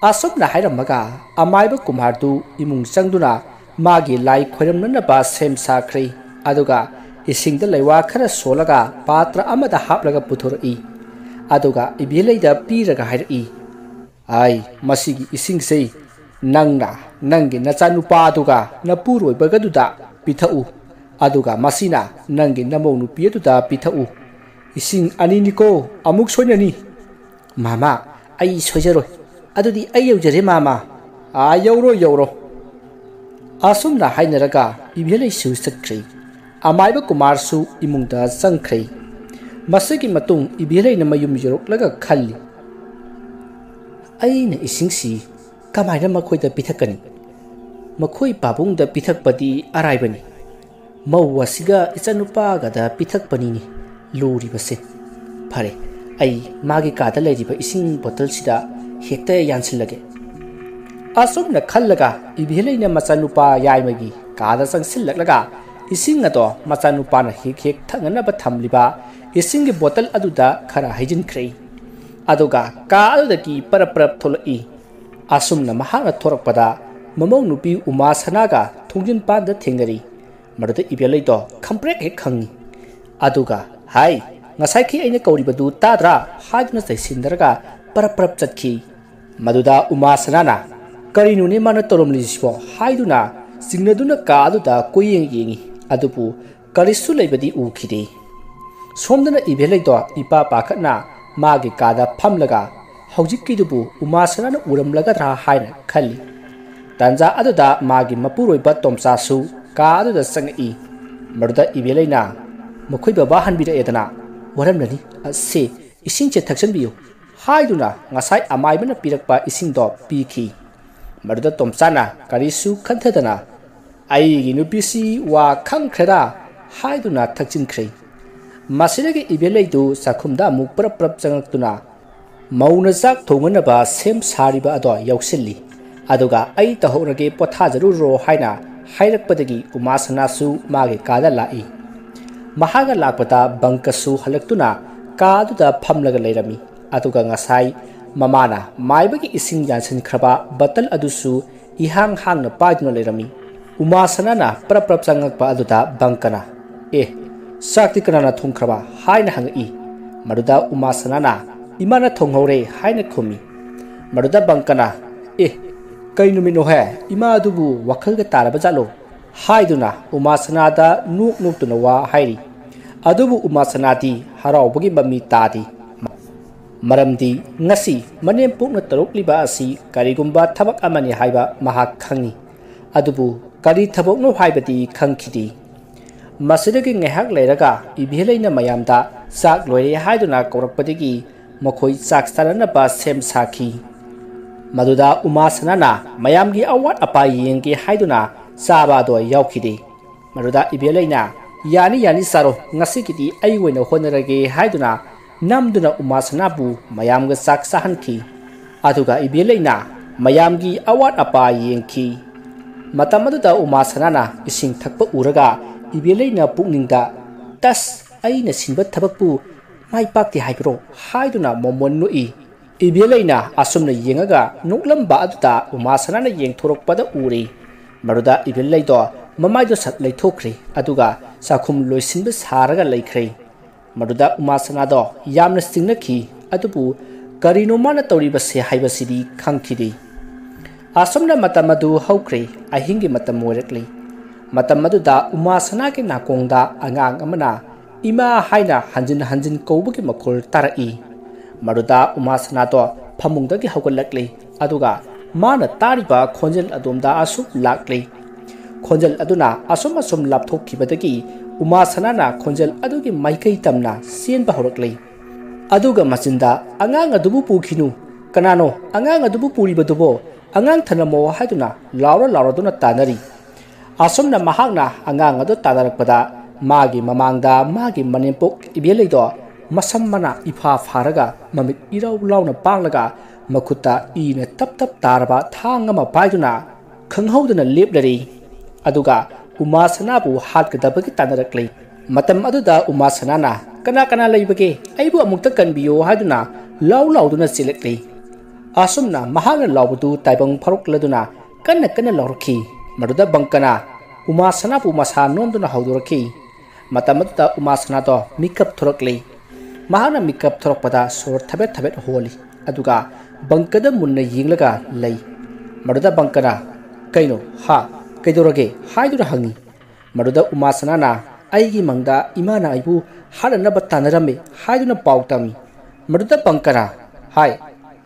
ꯑꯁꯨꯝꯅ ꯍꯥꯏꯔꯝꯃꯒ ꯑꯃꯥꯏꯕ ꯀꯨꯃꯥꯔꯗꯨ ꯏꯃꯨꯡ ꯆꯪꯗꯨꯅ ꯃꯥꯒꯤ ꯂꯥꯏ ꯈꯣꯏꯔꯝꯅꯅꯕ ꯁꯦꯝ ꯁꯥꯈ꯭ꯔꯦ꯫ ꯑꯗꯨꯒ ꯏꯁꯤꯡꯗ ꯂꯩꯋꯥ ꯈꯔ ꯁꯣꯜꯂꯒ ꯄꯥꯇ꯭ꯔ ꯑꯃꯗ ꯍꯥꯞꯂꯒ ꯄꯨꯊꯣꯔꯛꯏ꯫ ꯑꯗꯨꯒ ꯏꯕꯦꯂꯩꯗ ꯄꯤꯔꯒ ꯍꯥꯏꯔꯛꯏ, "ꯑꯩ ꯃꯁꯤꯒꯤ ꯏꯁꯤꯡꯁꯦ ꯅꯪꯅ ꯅꯪꯒꯤ ꯅꯆꯥꯅꯨꯄꯥꯗꯨꯒ ꯅꯄꯨꯔꯣꯏꯕꯒꯗꯨꯗ ꯄꯤꯊꯛꯎ꯫ ꯑꯗꯨꯒ ꯃꯁꯤꯅ ꯅꯪꯒꯤ ꯅꯃꯧ ꯅꯨꯄꯤ ꯑꯗꯨꯗ ꯄꯤꯊꯛꯎ꯫ ꯏꯁꯤꯡ ꯑꯅꯤꯅꯤꯀꯣ, ꯑꯃꯨꯛ ꯁꯣꯏꯅꯅꯤ꯫" "ꯃꯥꯃ, ꯑꯩ ꯁꯣꯏꯖꯔꯣꯏ꯫ ꯑꯗꯨꯗꯤ ꯑꯩ ꯌꯧꯖꯔꯦ, ꯃꯥꯃ꯫" "ꯑꯥ, ꯌꯧꯔꯣ, ꯌꯧꯔꯣ꯫" ꯑꯁꯨꯝꯅ ꯍꯥꯏꯅꯔꯒ ꯏꯕꯦꯂꯩꯁꯨ ꯆꯠꯈ꯭ꯔꯦ꯫ ꯑꯃꯥꯏꯕ ꯀꯨꯃꯥꯔꯁꯨ ꯏꯃꯨꯡꯗ ꯆꯪꯈ꯭ꯔꯦ꯫ ꯃꯁꯤꯒꯤ ꯃꯇꯨꯡ ꯏꯕꯦꯂꯩꯅ ꯃꯌꯨꯝ ꯌꯧꯔꯛꯂꯒ ꯈꯜꯂꯤ, "ꯑꯩꯅ ꯏꯁꯤꯡꯁꯤ ꯀꯃꯥꯏꯅ ꯃꯈꯣꯏꯗ ꯄꯤꯊꯛꯀꯅꯤ? ꯃꯈꯣꯏ ꯄꯥꯕꯨꯡꯗ ꯄꯤꯊꯛꯄꯗꯤ ꯑꯔꯥꯏꯕꯅꯤ꯫ ꯃꯧ ꯑꯁꯤꯒ ꯏꯆꯥꯅꯨꯄꯥꯒꯗ ꯄꯤꯊꯛꯄꯅꯤꯅꯦ ꯂꯨꯔꯤꯕꯁꯦ꯫ ꯐꯔꯦ, ꯑꯩ ꯃꯥꯒꯤ ꯀꯥꯗ ꯂꯩꯔꯤꯕ ꯏꯁꯤꯡ ꯕꯣꯇꯜꯁꯤꯗ ꯍꯦꯛꯇ ꯌꯥꯟꯁꯤꯜꯂꯒꯦ꯫" ꯑꯁꯨꯝꯅ ꯈꯜꯂꯒ ꯏꯕꯦꯂꯩꯅ ꯃꯆꯥꯅꯨꯄꯥ ꯌꯥꯏꯃꯒꯤ ꯀꯥꯗ ꯆꯪꯁꯤꯜꯂꯛꯂꯒ ꯏꯁꯤꯡ ꯑꯗꯣ ꯃꯆꯥꯅꯨꯄꯥꯅ ꯍꯦꯛ ꯍꯦꯛ ꯊꯛꯅꯅꯕ ꯊꯝꯂꯤꯕ ꯏꯁꯤꯡꯒꯤ ꯕꯣꯇꯜ ꯑꯗꯨꯗ ꯈꯔ ꯍꯩꯖꯤꯟꯈ꯭ꯔꯦ꯫ ꯑꯗꯨꯒ ꯀꯥ ꯑꯗꯨꯗꯒꯤ ꯄꯔꯞ ꯄꯔꯞ ꯊꯣꯛꯂꯛꯏ꯫ ꯑꯁꯨꯝꯅ ꯃꯍꯥꯛꯅ ꯊꯣꯔꯛꯄꯗ ꯃꯃꯧ ꯅꯨꯄꯤ ꯎꯃꯥ ꯁꯅꯥꯒ ꯊꯣꯡꯖꯤꯟ ꯄꯥꯟꯗ ꯊꯦꯡꯅꯔꯤ꯫ ꯃꯗꯨꯗ ꯏꯕꯦꯂꯩꯗꯣ ꯈꯝꯄ꯭ꯔꯦꯛ ꯍꯦꯛ ꯈꯪꯉꯤ꯫ ꯑꯗꯨꯒ, "ꯍꯥꯏ, ꯉꯁꯥꯏꯈꯩ ꯑꯩꯅ ꯀꯧꯔꯤꯕꯗꯨ ꯇꯥꯗ꯭ꯔꯥ?" ꯍꯥꯏꯗꯨꯅ ꯆꯩꯁꯤꯟꯅꯔꯒ ꯄꯔꯞ ꯄꯔꯞ ꯆꯠꯈꯤ꯫ ꯃꯗꯨꯗ ꯎꯃꯥ ꯁꯅꯥꯅ, "ꯀꯔꯤꯅꯣꯅꯦ ꯃꯥꯅ ꯇꯧꯔꯝꯂꯤꯁꯤꯕꯣ?" ꯍꯥꯏꯗꯨꯅ ꯆꯤꯡꯅꯗꯨꯅ ꯀꯥ ꯑꯗꯨꯗ ꯀꯣꯏꯌꯦꯡ ꯌꯦꯡꯉꯤ꯫ ꯑꯗꯨꯕꯨ ꯀꯔꯤꯁꯨ ꯂꯩꯕꯗꯤ ꯎꯈꯤꯗꯦ꯫ ꯁꯣꯝꯗꯅ ꯏꯕꯦꯂꯩꯗꯣ ꯏꯄꯥ ꯄꯥꯈꯠꯅ ꯃꯥꯒꯤ ꯀꯥꯗ ꯐꯝꯂꯒ ꯍꯧꯖꯤꯛꯀꯤꯗꯨꯕꯨ ꯎꯃꯥꯁꯅꯥꯅ ꯎꯔꯝꯂꯒꯗ꯭ꯔꯥ ꯍꯥꯏꯅ ꯈꯜꯂꯤ꯫ ꯇꯥꯟꯖꯥ ꯑꯗꯨꯗ ꯃꯥꯒꯤ ꯃꯄꯨꯔꯣꯏꯕ ꯇꯣꯝꯆꯥꯁꯨ ꯀꯥ ꯑꯗꯨꯗ ꯆꯪꯉꯛꯏ꯫ ꯃꯗꯨꯗ ꯏꯕꯦꯂꯩꯅ, "ꯃꯈꯣꯏ ꯕꯕꯥ ꯍꯟꯕꯤꯔꯛꯑꯦꯗꯅ, ꯋꯥꯔꯝꯂꯅꯤ, ꯑꯁꯦ, ꯏꯁꯤꯡꯁꯦ ꯊꯛꯆꯟꯕꯤꯌꯨ" ꯍꯥꯏꯗꯨꯅ ꯉꯁꯥꯏ ꯑꯃꯥꯏꯕꯅ ꯄꯤꯔꯛꯄ ꯏꯁꯤꯡꯗꯣ ꯄꯤꯈꯤ꯫ ꯃꯗꯨꯗ ꯇꯣꯝꯆꯥꯅ ꯀꯔꯤꯁꯨ ꯈꯟꯊꯗꯅ, "ꯑꯩꯒꯤ ꯅꯨꯄꯤꯁꯤ ꯋꯥ ꯈꯪꯈ꯭ꯔꯦꯗ" ꯍꯥꯏꯗꯨꯅ ꯊꯛꯆꯤꯟꯈ꯭ꯔꯦ꯫ ꯃꯁꯤꯗꯒꯤ ꯏꯕꯦꯂꯩꯗꯨ ꯆꯥꯛꯈꯨꯝꯗ ꯑꯃꯨꯛ ꯄ꯭ꯔꯞ ꯄ꯭ꯔꯞ ꯆꯪꯉꯛꯇꯨꯅ ꯃꯧꯅ ꯆꯥꯛ ꯊꯣꯡꯅꯅꯕ ꯁꯦꯝ ꯁꯥꯔꯤꯕ ꯑꯗꯣ ꯌꯥꯎꯁꯤꯜꯂꯤ꯫ ꯑꯗꯨꯒ "ꯑꯩ ꯇꯧꯍꯧꯔꯒꯦ, ꯄꯣꯊꯥꯖꯔꯨꯔꯣ" ꯍꯥꯏꯅ ꯍꯥꯏꯔꯛꯄꯗꯒꯤ ꯎꯃꯥꯁꯅꯥꯁꯨ ꯃꯥꯒꯤ ꯀꯥꯗ ꯂꯥꯛꯏ꯫ ꯃꯍꯥꯛꯅ ꯂꯥꯛꯄꯗ ꯕꯪꯀꯁꯨ ꯍꯜꯂꯛꯇꯨꯅ ꯀꯥ ꯑꯗꯨꯗ ꯐꯝꯂꯒ ꯂꯩꯔꯝꯃꯤ꯫ ꯑꯗꯨꯒ ꯉꯁꯥꯏ ꯃꯃꯥꯅ ꯃꯥꯏꯕꯒꯤ ꯏꯁꯤꯡ ꯌꯥꯟꯁꯤꯟꯈ꯭ꯔꯕ ꯕꯇꯜ ꯑꯗꯨꯁꯨ ꯏꯍꯥꯡ ꯍꯥꯡꯅ ꯄꯥꯏꯗꯨꯅ ꯂꯩꯔꯝꯃꯤ꯫ ꯎꯃꯥꯁꯅꯥꯅ ꯄ꯭ꯔꯞ ꯄ꯭ꯔꯞ ꯆꯪꯉꯛꯄ ꯑꯗꯨꯗ ꯕꯪꯀꯅ, "ꯑꯦ, ꯆꯥꯛꯇꯤ ꯀꯅꯥꯅ ꯊꯣꯡꯈ꯭ꯔꯕ?" ꯍꯥꯏꯅ ꯍꯪꯉꯛꯏ꯫ ꯃꯗꯨꯗ ꯎꯃꯥꯁꯅꯥꯅ, "ꯏꯃꯥꯅ ꯊꯣꯡꯍꯧꯔꯦ" ꯍꯥꯏꯅ ꯈꯨꯝꯃꯤ꯫ ꯃꯗꯨꯗ ꯕꯪꯀꯅ, "ꯑꯦ, ꯀꯩ ꯅꯨꯃꯤꯠꯅꯣꯍꯦ? ꯏꯃꯥ ꯑꯗꯨꯕꯨ ꯋꯥꯈꯜꯒ ꯇꯥꯔꯕ ꯖꯥꯠꯂꯣ?" ꯍꯥꯏꯗꯨꯅ ꯎꯃꯥꯁꯅꯥꯗ ꯅꯣꯛ ꯅꯣꯛꯇꯨꯅ ꯋꯥ ꯍꯥꯏꯔꯤ꯫ ꯑꯗꯨꯕꯨ ꯎꯃꯥꯁꯅꯥꯗꯤ ꯍꯔꯥꯎꯕꯒꯤ ꯃꯃꯤ ꯇꯥꯗꯦ꯫ ꯃꯔꯝꯗꯤ ꯉꯁꯤ ꯃꯅꯦꯝꯄꯣꯛꯅ ꯇꯧꯔꯛꯂꯤꯕ ꯑꯁꯤ ꯀꯔꯤꯒꯨꯝꯕ ꯊꯕꯛ ꯑꯃꯅꯤ ꯍꯥꯏꯕ ꯃꯍꯥꯛ ꯈꯪꯏ꯫ ꯑꯗꯨꯕꯨ ꯀꯔꯤ ꯊꯕꯛꯅꯣ ꯍꯥꯏꯕꯗꯤ ꯈꯪꯈꯤꯗꯦ꯫ ꯃꯁꯤꯗꯒꯤ ꯉꯥꯏꯍꯥꯛ ꯂꯩꯔꯒ ꯏꯕꯦꯂꯩꯅ ꯃꯌꯥꯝꯗ ꯆꯥꯛ ꯂꯣꯏꯔꯦ ꯍꯥꯏꯗꯨꯅ ꯀꯧꯔꯛꯄꯗꯒꯤ ꯃꯈꯣꯏ ꯆꯥꯛ ꯆꯥꯅꯅꯕ ꯁꯦꯝ ꯁꯥꯈꯤ꯫ ꯃꯗꯨꯗ ꯎꯃꯥꯁꯅꯥꯅ ꯃꯌꯥꯝꯒꯤ ꯑꯋꯥꯠ ꯑꯄꯥ ꯌꯦꯡꯒꯦ ꯍꯥꯏꯗꯨꯅ ꯆꯥꯕ ꯑꯗꯣ ꯌꯥꯎꯈꯤꯗꯦ꯫ ꯃꯗꯨꯗ ꯏꯕꯦꯂꯩꯅ, "ꯌꯥꯅꯤ, ꯌꯥꯅꯤ, ꯆꯥꯔꯣ, ꯉꯁꯤꯒꯤꯗꯤ ꯑꯩ ꯑꯣꯏꯅ ꯍꯣꯠꯅꯔꯒꯦ" ꯍꯥꯏꯗꯨꯅ ꯅꯝꯗꯨꯅ ꯎꯃꯥꯁꯅꯥꯕꯨ ꯃꯌꯥꯝꯒ ꯆꯥꯛ ꯆꯥꯍꯟꯈꯤ꯫ ꯑꯗꯨꯒ ꯏꯕꯦꯂꯩꯅ ꯃꯌꯥꯝꯒꯤ ꯑꯋꯥꯠ ꯑꯄꯥ ꯌꯦꯡꯈꯤ꯫ ꯃꯇꯝ ꯑꯗꯨꯗ ꯎꯃꯥꯁꯅꯥꯅ ꯏꯁꯤꯡ ꯊꯛꯄ ꯎꯔꯒ ꯏꯕꯦꯂꯩꯅ ꯄꯨꯛꯅꯤꯡꯗ, "ꯇꯁ, ꯑꯩꯅ ꯁꯤꯟꯕ ꯊꯕꯛꯄꯨ ꯃꯥꯏ ꯄꯥꯛꯇꯦ ꯍꯥꯏꯕ꯭ꯔꯣ?" ꯍꯥꯏꯗꯨꯅ ꯃꯣꯃꯣꯟ ꯅꯣꯛꯏ꯫ ꯏꯕꯦꯂꯩꯅ ꯑꯁꯨꯝꯅ ꯌꯦꯡꯉꯒ ꯅꯣꯛꯂꯝꯕ ꯑꯗꯨꯗ ꯎꯃꯥꯁꯅꯥꯅ ꯌꯦꯡꯊꯣꯔꯛꯄꯗ ꯎꯔꯦ꯫ ꯃꯗꯨꯗ ꯏꯕꯦꯂꯩꯗꯣ ꯃꯃꯥꯏꯗꯣ ꯁꯠ ꯂꯩꯊꯣꯛꯈ꯭ꯔꯦ, ꯑꯗꯨꯒ ꯆꯥꯛꯈꯨꯝ ꯂꯣꯏꯁꯤꯟꯕ ꯁꯥꯔꯒ ꯂꯩꯈ꯭ꯔꯦ꯫ ꯃꯗꯨꯗ ꯎꯃꯥꯁꯅꯥꯗꯣ ꯌꯥꯝꯅ ꯆꯤꯡꯅꯈꯤ, ꯑꯗꯨꯕꯨ ꯀꯔꯤꯅꯣ ꯃꯥꯅ ꯇꯧꯔꯤꯕꯁꯦ ꯍꯥꯏꯕꯁꯤꯗꯤ ꯈꯪꯈꯤꯗꯦ꯫ ꯑꯁꯨꯝꯅ ꯃꯇꯝ ꯑꯗꯨ ꯍꯧꯈ꯭ꯔꯦ, ꯑꯍꯤꯡꯒꯤ ꯃꯇꯝ ꯑꯣꯏꯔꯛꯂꯤ꯫ ꯃꯇꯝ ꯑꯗꯨꯗ ꯎꯃꯥꯁꯅꯥꯒꯤ ꯅꯥꯀꯣꯡꯗ ꯑꯉꯥꯡ ꯑꯃꯅ "ꯏꯃꯥ" ꯍꯥꯏꯅ ꯍꯟꯖꯤꯟ ꯍꯟꯖꯤꯟ ꯀꯧꯕꯒꯤ ꯃꯈꯣꯜ ꯇꯥꯔꯛꯏ꯫ ꯃꯗꯨꯗ ꯎꯃꯥꯁꯅꯥꯗꯣ ꯐꯃꯨꯡꯗꯒꯤ ꯍꯧꯒꯠꯂꯛꯂꯤ꯫ ꯑꯗꯨꯒ ꯃꯥꯅ ꯇꯥꯔꯤꯕ ꯈꯣꯟꯖꯦꯜ ꯑꯗꯣꯝꯗ ꯑꯁꯨꯝ ꯂꯥꯛꯂꯤ꯫ ꯈꯣꯟꯖꯦꯜ ꯑꯗꯨꯅ ꯑꯁꯨꯝ ꯑꯁꯨꯝ ꯂꯥꯞꯊꯣꯛꯈꯤꯕꯗꯒꯤ ꯎꯃꯥꯁꯅꯥꯅ ꯈꯣꯟꯖꯦꯜ ꯑꯗꯨꯒꯤ ꯃꯥꯏꯀꯩ ꯇꯝꯅ ꯆꯦꯟꯕ ꯍꯧꯔꯛꯂꯤ꯫ ꯑꯗꯨꯒ ꯃꯆꯤꯟꯗ, "ꯑꯉꯥꯡ ꯑꯗꯨꯕꯨ ꯄꯨꯈꯤꯅꯨ꯫ ꯀꯅꯥꯅꯣ ꯑꯉꯥꯡ ꯑꯗꯨꯕꯨ ꯄꯨꯔꯤꯕꯗꯨꯕꯣ? ꯑꯉꯥꯡ ꯊꯅꯝꯃꯣ" ꯍꯥꯏꯗꯨꯅ ꯂꯥꯎꯔ ꯂꯥꯎꯔꯗꯨꯅ ꯇꯥꯅꯔꯤ꯫ ꯑꯁꯨꯝꯅ ꯃꯍꯥꯛꯅ ꯑꯉꯥꯡ ꯑꯗꯨ ꯇꯥꯟꯅꯔꯛꯄꯗ, ꯃꯥꯒꯤ ꯃꯃꯥꯡꯗ ꯃꯥꯒꯤ ꯃꯅꯦꯝꯄꯣꯛ ꯏꯕꯦꯜꯂꯩꯗꯣ ꯃꯁꯝ ꯃꯅꯥ ꯏꯐꯥ ꯐꯥꯔꯒ, ꯃꯃꯤꯠ ꯏꯔꯥꯎ ꯂꯥꯎꯅ ꯄꯥꯡꯂꯒ, ꯃꯈꯨꯠꯇ ꯏꯅ ꯇꯞ ꯇꯞ ꯇꯥꯔꯕ ꯊꯥꯡ ꯑꯃ ꯄꯥꯏꯗꯨꯅ ꯈꯪꯍꯧꯗꯅ ꯂꯦꯞꯂꯔꯤ꯫ ꯑꯗꯨꯒ ꯎꯃꯥ ꯁꯅꯥꯕꯨ ꯍꯥꯠꯀꯗꯕꯒꯤ ꯇꯥꯟꯅꯔꯛꯂꯤ꯫ ꯃꯇꯝ ꯑꯗꯨꯗ ꯎꯃꯥ ꯁꯅꯥꯅ, "ꯀꯅꯥ ꯀꯅꯥ ꯂꯩꯕꯒꯦ? ꯑꯩꯕꯨ ꯑꯃꯨꯛꯇ ꯀꯟꯕꯤꯌꯨ" ꯍꯥꯏꯗꯨꯅ ꯂꯥꯎ ꯂꯥꯎꯗꯨꯅ ꯆꯦꯜꯂꯛꯂꯤ꯫ ꯑꯁꯨꯝꯅ ꯃꯍꯥꯛꯅ ꯂꯥꯎꯕꯗꯨ ꯇꯥꯏꯕꯪ ꯐꯥꯎꯔꯛꯂꯗꯨꯅ ꯀꯟꯅ ꯀꯟꯅ ꯂꯥꯎꯔꯛꯈꯤ꯫ ꯃꯗꯨꯗ ꯕꯪꯀꯅ ꯎꯃꯥ ꯁꯅꯥꯕꯨ ꯃꯁꯥ ꯅꯣꯝꯗꯨꯅ ꯍꯧꯗꯣꯔꯛꯈꯤ꯫ ꯃꯇꯝ ꯑꯗꯨꯗ ꯎꯃꯥ ꯁꯅꯥꯗꯣ ꯃꯤꯀꯞ ꯊꯣꯔꯛꯂꯤ꯫ ꯃꯍꯥꯛꯅ ꯃꯤꯀꯞ ꯊꯣꯔꯛꯄꯗ ꯁꯣꯔ ꯊꯕꯦꯠ ꯊꯕꯦꯠ ꯍꯣꯜꯂꯤ꯫ ꯑꯗꯨꯒ ꯕꯪꯀꯗ ꯃꯨꯟꯅ ꯌꯦꯡꯂꯒ ꯂꯩ꯫ ꯃꯗꯨꯗ ꯕꯪꯀꯅ, "ꯀꯩꯅꯣ? ꯍꯥ? ꯀꯩꯗꯧꯔꯒꯦ?" ꯍꯥꯏꯗꯨꯅ ꯍꯪꯉꯤ꯫ ꯃꯗꯨꯗ ꯎꯃꯥ ꯁꯅꯥꯅ, "ꯑꯩꯒꯤ ꯃꯪꯗ ꯏꯃꯥꯅ ꯑꯩꯕꯨ ꯍꯥꯠꯅꯅꯕ ꯇꯥꯟꯅꯔꯝꯃꯤ" ꯍꯥꯏꯗꯨꯅ ꯄꯥꯎ ꯇꯝꯃꯤ꯫ ꯃꯗꯨꯗ ꯕꯪꯀꯅ, "ꯍꯥꯏ,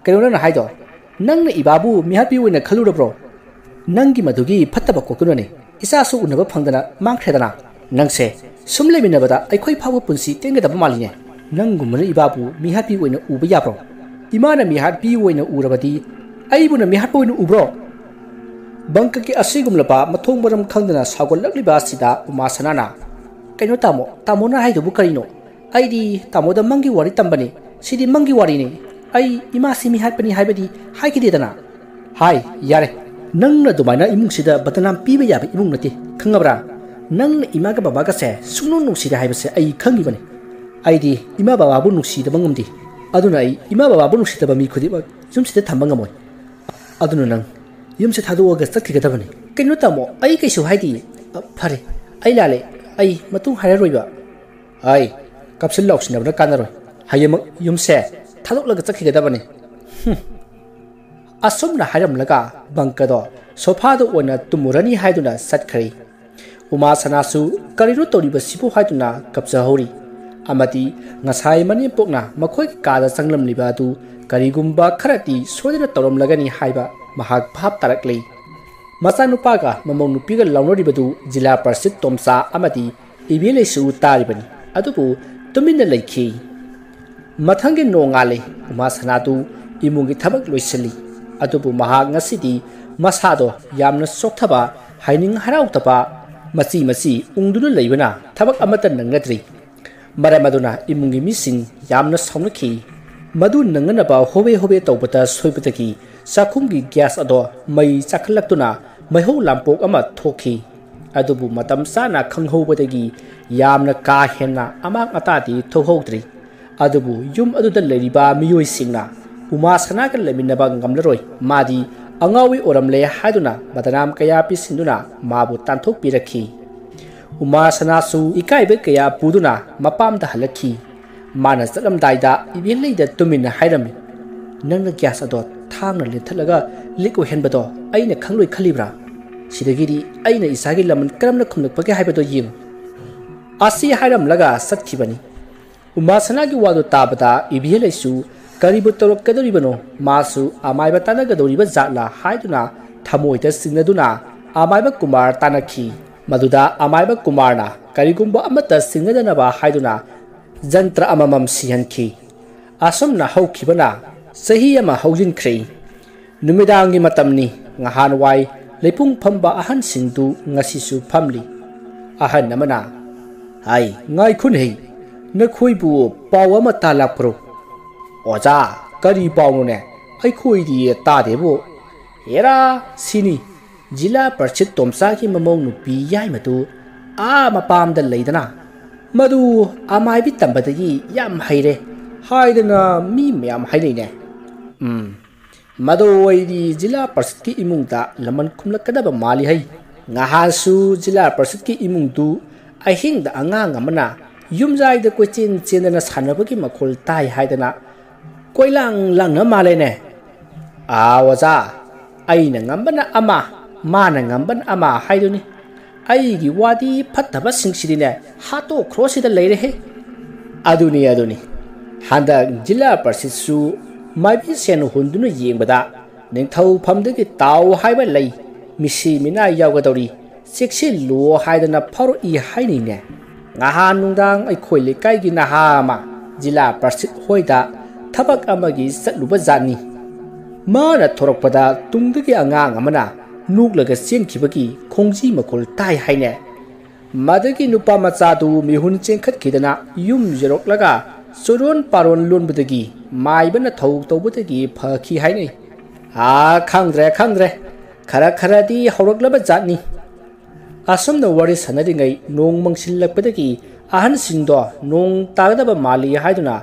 ꯀꯩꯅꯣ ꯅꯪꯅ ꯍꯥꯏꯗꯣ? ꯅꯪꯅ ꯏꯕꯥꯕꯨ ꯃꯤꯍꯥꯠꯄꯤ ꯑꯣꯏꯅ ꯈꯜꯂꯨꯔꯕ꯭ꯔꯣ? ꯅꯪꯒꯤ ꯃꯗꯨꯒꯤ ꯐꯠꯇꯕ ꯀꯣꯛꯇꯨꯅꯅꯦ ꯏꯆꯥꯁꯨ ꯎꯅꯕ ꯐꯪꯗꯅ ꯃꯥꯡꯈ꯭ꯔꯦꯗꯅ꯫ ꯅꯪꯁꯦ ꯁꯨꯝ ꯂꯩꯃꯤꯟꯅꯕꯗ ꯑꯩꯈꯣꯏ ꯐꯥꯎꯕ ꯄꯨꯟꯁꯤ ꯇꯦꯟꯒꯗꯕ ꯃꯥꯜꯂꯤꯅꯦ꯫ ꯅꯪꯒꯨꯝꯕꯅ ꯏꯕꯥꯕꯨ ꯃꯤꯍꯥꯠꯄꯤ ꯑꯣꯏꯅ ꯎꯕ ꯌꯥꯕ꯭ꯔꯣ? ꯏꯃꯥꯅ ꯃꯤꯍꯥꯠꯄꯤ ꯑꯣꯏꯅ ꯎꯔꯕꯗꯤ ꯑꯩꯕꯨꯅ ꯃꯤꯍꯥꯠꯄ ꯑꯣꯏꯅ ꯎꯕ꯭ꯔꯣ?" ꯕꯪꯀꯒꯤ ꯑꯁꯤꯒꯨꯝꯂꯕ ꯃꯊꯣꯡ ꯃꯔꯝ ꯈꯪꯗꯅ ꯁꯥꯎꯒꯠꯂꯛꯂꯤꯕ ꯑꯁꯤꯗ ꯎꯃꯥ ꯁꯅꯥꯅ, "ꯀꯩꯅꯣ ꯇꯥꯃꯣ, ꯇꯥꯃꯣꯅ ꯍꯥꯏꯗꯨꯕꯨ ꯀꯔꯤꯅꯣ? ꯑꯩꯗꯤ ꯇꯥꯃꯣꯗ ꯃꯪꯒꯤ ꯋꯥꯔꯤ ꯇꯝꯕꯅꯤ꯫ ꯁꯤꯗꯤ ꯃꯪꯒꯤ ꯋꯥꯔꯤꯅꯤ꯫ ꯑꯩ ꯏꯃꯥꯁꯤ ꯃꯤꯍꯥꯠꯄꯅꯤ ꯍꯥꯏꯕꯗꯤ ꯍꯥꯏꯈꯤꯗꯦꯗꯅ?" "ꯍꯥꯏ, ꯌꯥꯔꯦ꯫ ꯅꯪꯅ ꯑꯗꯨꯃꯥꯏꯅ ꯏꯃꯨꯡꯁꯤꯗ ꯕꯗꯅꯥꯝ ꯄꯤꯕ ꯌꯥꯕ ꯏꯃꯨꯡ ꯅꯠꯇꯦ, ꯈꯪꯉꯕ꯭ꯔꯥ? ꯅꯪꯅ ꯏꯃꯥꯒ ꯕꯕꯥꯒꯁꯦ ꯁꯨꯡꯅꯨꯡ ꯅꯨꯡꯁꯤꯗꯦ ꯍꯥꯏꯕꯁꯦ ꯑꯩ ꯈꯪꯉꯤꯕꯅꯤ꯫ ꯑꯩꯗꯤ ꯏꯃꯥ ꯕꯕꯥꯕꯨ ꯅꯨꯡꯁꯤꯗꯕ ꯉꯝꯗꯦ꯫ ꯑꯗꯨꯅ ꯑꯩ ꯏꯃꯥ ꯕꯕꯥꯕꯨ ꯅꯨꯡꯁꯤꯗꯕ ꯃꯤ ꯈꯨꯗꯤꯡꯃꯛ ꯌꯨꯝꯁꯤꯗ ꯊꯝꯕ ꯉꯝꯃꯣꯏ꯫ ꯑꯗꯨꯅ ꯅꯪ ꯌꯨꯝꯁꯦ ꯊꯥꯗꯣꯛꯑꯒ ꯆꯠꯈꯤꯒꯗꯕꯅꯤ꯫" "ꯀꯩꯅꯣ ꯇꯥꯃꯣ, ꯑꯩ ꯀꯩꯁꯨ ꯍꯥꯏꯗꯤꯌꯦ꯫" "ꯑ, ꯐꯔꯦ, ꯑꯩ ꯂꯥꯜꯂꯦ꯫ ꯑꯩ ꯃꯇꯨꯡ ꯍꯥꯏꯔꯔꯣꯏꯕ꯫" "ꯑꯩ ꯀꯥꯞꯁꯤꯟ ꯂꯥꯎꯁꯤꯟꯅꯕꯅ ꯀꯥꯟꯅꯔꯣꯏ꯫ ꯍꯌꯦꯡꯃꯛ ꯌꯨꯝꯁꯦ ꯊꯥꯗꯣꯛꯂꯒ ꯆꯠꯈꯤꯒꯗꯕꯅꯤ꯫" ꯍꯨꯝ꯫ ꯑꯁꯨꯝꯅ ꯍꯥꯏꯔꯝꯂꯒ ꯕꯪꯀꯗꯣ ꯁꯣꯐꯥꯗ ꯑꯣꯏꯅ ꯇꯨꯝꯃꯨꯔꯅꯤ ꯍꯥꯏꯗꯨꯅ ꯆꯠꯈ꯭ꯔꯦ꯫ ꯎꯃꯥ ꯁꯅꯥꯁꯨ ꯀꯔꯤꯅꯣ ꯇꯧꯔꯤꯕꯁꯤꯕꯨ ꯍꯥꯏꯗꯨꯅ ꯀꯞꯆꯍꯧꯔꯤ꯫ ꯑꯃꯗꯤ ꯉꯁꯥꯏ ꯃꯅꯦꯝꯄꯣꯛꯅ ꯃꯈꯣꯏꯒꯤ ꯀꯥꯗ ꯆꯪꯂꯝꯂꯤꯕ ꯑꯗꯨ ꯀꯔꯤꯒꯨꯝꯕ ꯈꯔꯗꯤ ꯁꯣꯏꯗꯅ ꯇꯧꯔꯝꯂꯒꯅꯤ ꯍꯥꯏꯕ ꯃꯍꯥꯛ ꯚꯥꯞ ꯇꯥꯔꯛꯂꯤ꯫ ꯃꯆꯥꯅꯨꯄꯥꯒ ꯃꯃꯧ ꯅꯨꯄꯤꯒ ꯂꯥꯎꯅꯔꯤꯕꯗꯨ ꯖꯤꯂꯥ ꯄꯔꯤꯁꯠ ꯇꯣꯝꯆꯥ ꯑꯃꯗꯤ ꯏꯕꯦꯂꯩꯁꯨ ꯇꯥꯔꯤꯕꯅꯤ꯫ ꯑꯗꯨꯕꯨ ꯇꯨꯃꯤꯟꯅ ꯂꯩꯈꯤ꯫ ꯃꯊꯪꯒꯤ ꯅꯣꯡꯉꯥꯜꯂꯦ꯫ ꯎꯃꯥ ꯁꯅꯥꯗꯨ ꯏꯃꯨꯡꯒꯤ ꯊꯕꯛ ꯂꯣꯏꯁꯤꯜꯂꯤ꯫ ꯑꯗꯨꯕꯨ ꯃꯍꯥꯛ ꯉꯁꯤꯗꯤ ꯃꯁꯥꯗꯣ ꯌꯥꯝꯅ ꯆꯣꯛꯊꯕ, ꯍꯥꯏꯅꯤꯡ ꯍꯔꯥꯎꯗꯕ, ꯃꯆꯤ ꯃꯆꯤ ꯎꯪꯗꯨꯅ ꯂꯩꯕꯅ ꯊꯕꯛ ꯑꯃꯠꯇ ꯅꯪꯅꯗ꯭ꯔꯤ꯫ ꯃꯔꯝ ꯑꯗꯨꯅ ꯏꯃꯨꯡꯒꯤ ꯃꯤꯁꯤꯡ ꯌꯥꯝꯅ ꯁꯥꯎꯅꯈꯤ꯫ ꯃꯗꯨ ꯅꯪꯅꯅꯕ ꯍꯣꯕꯦ ꯍꯣꯕꯦ ꯇꯧꯕꯗ ꯁꯣꯏꯕꯗꯒꯤ ꯆꯥꯛꯈꯨꯝꯒꯤ ꯒ꯭ꯌꯥꯁ ꯑꯗꯣ ꯃꯩ ꯆꯥꯛꯈꯠꯂꯛꯇꯨꯅ ꯃꯩꯍꯧ ꯂꯥꯝꯄꯣꯛ ꯑꯃ ꯊꯣꯛꯈꯤ꯫ ꯑꯗꯨꯕꯨ ꯃꯇꯝ ꯆꯥꯅ ꯈꯪꯍꯧꯕꯗꯒꯤ ꯌꯥꯝꯅ ꯀꯥ ꯍꯦꯟꯅ ꯑꯃꯥꯡ ꯑꯇꯥꯗꯤ ꯊꯣꯛꯍꯧꯗ꯭ꯔꯤ꯫ ꯑꯗꯨꯕꯨ ꯌꯨꯝ ꯑꯗꯨꯗ ꯂꯩꯔꯤꯕ ꯃꯤꯑꯣꯏꯁꯤꯡꯅ ꯎꯃꯥ ꯁꯅꯥꯒ ꯂꯩꯃꯤꯟꯅꯕ ꯉꯝꯂꯔꯣꯏ, ꯃꯥꯗꯤ ꯑꯉꯥꯎꯕꯤ ꯑꯣꯏꯔꯝꯂꯦ ꯍꯥꯏꯗꯨꯅ ꯕꯗꯅꯥꯝ ꯀꯌꯥ ꯄꯤꯁꯤꯟꯗꯨꯅ ꯃꯥꯕꯨ ꯇꯥꯟꯊꯣꯛꯄꯤꯔꯛꯈꯤ꯫ ꯎꯃꯥ ꯁꯅꯥꯁꯨ ꯏꯀꯥꯏꯕ ꯀꯌꯥ ꯄꯨꯗꯨꯅ ꯃꯄꯥꯝꯗ ꯍꯜꯂꯛꯈꯤ꯫ ꯃꯥꯅ ꯆꯠꯂꯝꯗꯥꯏꯗ ꯏꯕꯦꯟꯂꯩꯗ ꯇꯨꯃꯤꯟꯅ ꯍꯥꯏꯔꯝꯃꯤ, "ꯅꯪꯅ ꯒ꯭ꯌꯥꯁ ꯑꯗꯣ ꯊꯥꯡꯅ ꯂꯦꯟꯊꯠꯂꯒ ꯂꯤꯛ ꯑꯣꯏꯍꯟꯕꯗꯣ ꯑꯩꯅ ꯈꯪꯂꯣꯏ ꯈꯜꯂꯤꯕ꯭ꯔꯥ? ꯁꯤꯗꯒꯤꯗꯤ ꯑꯩꯅ ꯏꯆꯥꯒꯤ ꯂꯃꯟ ꯀꯔꯝꯅ ꯈꯨꯝꯂꯛꯄꯒꯦ ꯍꯥꯏꯕꯗꯣ ꯌꯦꯡꯉꯨ꯫" ꯑꯁꯤ ꯍꯥꯏꯔꯝꯂꯒ ꯆꯠꯈꯤꯕꯅꯤ꯫ ꯎꯃꯥ ꯁꯅꯥꯒꯤ ꯋꯥꯗꯨ ꯇꯥꯕꯗ ꯏꯕꯦꯟꯂꯩꯁꯨ ꯀꯔꯤꯕꯨ ꯇꯧꯔꯛꯀꯗꯧꯔꯤꯕꯅꯣ, ꯃꯥꯁꯨ ꯑꯃꯥꯏꯕ ꯇꯥꯟꯅꯒꯗꯧꯔꯤꯕ ꯖꯥꯠꯂꯥ ꯍꯥꯏꯗꯨꯅ ꯊꯃꯣꯏꯗ ꯆꯤꯡꯅꯗꯨꯅ ꯑꯃꯥꯏꯕ ꯀꯨꯃꯥꯔ ꯇꯥꯟꯅꯈꯤ꯫ ꯃꯗꯨꯗ ꯑꯃꯥꯏꯕ ꯀꯨꯃꯥꯔꯅ ꯀꯔꯤꯒꯨꯝꯕ ꯑꯃꯠꯇ ꯆꯤꯡꯅꯗꯅꯕ ꯍꯥꯏꯗꯨꯅ ꯖꯟꯇ꯭ꯔ ꯑꯃꯃꯝ ꯁꯤꯍꯟꯈꯤ꯫ ꯑꯁꯨꯝꯅ ꯍꯧꯈꯤꯕꯅ ꯆꯍꯤ ꯑꯃ ꯍꯧꯖꯤꯟꯈ꯭ꯔꯦ꯫ ꯅꯨꯃꯤꯗꯥꯡꯒꯤ ꯃꯇꯝꯅꯤ꯫ ꯉꯍꯥꯟꯋꯥꯏ ꯂꯩꯄꯨꯡ ꯐꯝꯕ ꯑꯍꯟꯁꯤꯡꯗꯨ ꯉꯁꯤꯁꯨ ꯐꯝꯂꯤ꯫ ꯑꯍꯟ ꯑꯃꯅ, "ꯍꯥꯏ, ꯉꯥꯏꯈꯣꯅꯦꯍꯦ, ꯅꯈꯣꯏꯕꯨ ꯄꯥꯎ ꯑꯃ ꯇꯥ ꯂꯥꯛꯄ꯭ꯔꯣ?" "ꯑꯣꯖꯥ, ꯀꯔꯤ ꯄꯥꯎꯅꯣꯅꯦ? ꯑꯩꯈꯣꯏꯗꯤ ꯇꯥꯗꯦꯕꯨ꯫" "ꯍꯦꯔꯥ, ꯁꯤꯅꯤ, ꯖꯤꯂꯥ ꯄꯔꯤꯁꯠ ꯇꯣꯝꯆꯥꯒꯤ ꯃꯃꯧ ꯅꯨꯄꯤ ꯌꯥꯏꯃꯗꯨ ꯑꯥ ꯃꯄꯥꯝꯗ ꯂꯩꯗꯅ, ꯃꯗꯨ ꯑꯃꯥꯏꯕꯤ ꯇꯝꯕꯗꯒꯤ ꯌꯥꯝ ꯍꯩꯔꯦ ꯍꯥꯏꯗꯅ ꯃꯤ ꯃꯌꯥꯝ ꯍꯥꯏꯅꯩꯅꯦ꯫ ꯎꯝ, ꯃꯗꯨ ꯑꯣꯏꯗꯤ ꯖꯤꯂꯥ ꯄꯔꯤꯁꯠꯀꯤ ꯏꯃꯨꯡꯗ ꯂꯃꯟ ꯈꯨꯝꯂꯛꯀꯗꯕ ꯃꯥꯜꯂꯤ ꯍꯩ꯫ ꯉꯍꯥꯟꯁꯨ ꯖꯤꯂꯥ ꯄꯔꯤꯁꯠꯀꯤ ꯏꯃꯨꯡꯗꯨ ꯑꯍꯤꯡꯗ ꯑꯉꯥꯡ ꯑꯃꯅ ꯌꯨꯝꯖꯥꯏꯗ ꯀꯣꯏꯆꯦꯟ ꯆꯦꯟꯗꯅ ꯁꯥꯟꯅꯕꯒꯤ ꯃꯈꯣꯜ ꯇꯥꯏ ꯍꯥꯏꯗꯅ ꯀꯣꯏꯂꯥꯡ ꯂꯥꯡꯅ ꯃꯥꯜꯂꯦꯅꯦ꯫" "ꯑꯥ ꯑꯣꯖꯥ, ꯑꯩꯅ ꯉꯝꯕꯅ ꯑꯃ, ꯃꯥꯅ ꯉꯝꯕꯅ ꯑꯃ ꯍꯥꯏꯗꯨꯅꯤ꯫ ꯑꯩꯒꯤ ꯋꯥꯗꯤ ꯐꯠꯇꯕꯁꯤꯡꯁꯤꯗꯤꯅꯦ, ꯍꯥꯠꯇꯣꯛꯈ꯭ꯔꯣ ꯁꯤꯗ ꯂꯩꯔꯦꯍꯦ꯫ ꯑꯗꯨꯅꯤ, ꯑꯗꯨꯅꯤ꯫ ꯍꯟꯗꯛ ꯖꯤꯂꯥ ꯄꯔꯤꯁꯠꯁꯨ ꯃꯥꯏꯕꯤ ꯁꯦꯟ ꯍꯨꯟꯗꯨꯅ ꯌꯦꯡꯕꯗ, "ꯅꯤꯡꯊꯧꯐꯝꯗꯒꯤ ꯇꯥꯎ ꯍꯥꯏꯕ ꯂꯩ, ꯃꯤꯁꯤ ꯃꯤꯅꯥ ꯌꯥꯎꯒꯗꯧꯔꯤ, ꯆꯦꯛꯁꯤꯜꯂꯨ" ꯍꯥꯏꯗꯅ ꯐꯥꯎꯔꯛꯏ ꯍꯥꯏꯅꯤꯅꯦ꯫ ꯉꯍꯥꯟ ꯅꯨꯡꯗꯥꯡ ꯑꯩꯈꯣꯏ ꯂꯩꯀꯥꯏꯒꯤ ꯅꯍꯥ ꯑꯃ ꯖꯤꯂꯥ ꯄꯔꯤꯁꯠ ꯍꯣꯏꯗ ꯊꯕꯛ ꯑꯃꯒꯤ ꯆꯠꯂꯨꯕ ꯖꯥꯠꯅꯤ꯫ ꯃꯥꯅ ꯊꯣꯔꯛꯄꯗ ꯇꯨꯡꯗꯒꯤ ꯑꯉꯥꯡ ꯑꯃꯅ ꯅꯣꯛꯂꯒ ꯆꯦꯟꯈꯤꯕꯒꯤ ꯈꯣꯡꯖꯤ ꯃꯈꯣꯜ ꯇꯥꯏ ꯍꯥꯏꯅꯦ꯫ ꯃꯗꯨꯒꯤ ꯅꯨꯄꯥ ꯃꯆꯥꯗꯨ ꯃꯤꯍꯨꯟ ꯆꯦꯟꯈꯠꯈꯤꯗꯅ ꯌꯨꯝ ꯌꯧꯔꯛꯂꯒ ꯆꯨꯔꯣꯟ ꯄꯥꯔꯣꯟ ꯂꯣꯟꯕꯗꯒꯤ ꯃꯥꯏꯕꯅ ꯊꯧ ꯇꯧꯕꯗꯒꯤ ꯐꯈꯤ ꯍꯥꯏꯅꯩ꯫ ꯑꯥ, ꯈꯪꯗ꯭ꯔꯦ, ꯈꯪꯗ꯭ꯔꯦ꯫ ꯈꯔ ꯈꯔꯗꯤ ꯍꯧꯔꯛꯂꯕ ꯖꯥꯠꯅꯤ꯫ ꯑꯁꯨꯝꯅ ꯋꯥꯔꯤ ꯁꯥꯟꯅꯔꯤꯉꯩ ꯅꯣꯡ ꯃꯪꯁꯤꯜꯂꯛꯄꯗꯒꯤ ꯑꯍꯟꯁꯤꯡꯗꯣ ꯅꯣꯡ ꯇꯥꯒꯗꯕ ꯃꯥꯜꯂꯤ ꯍꯥꯏꯗꯨꯅ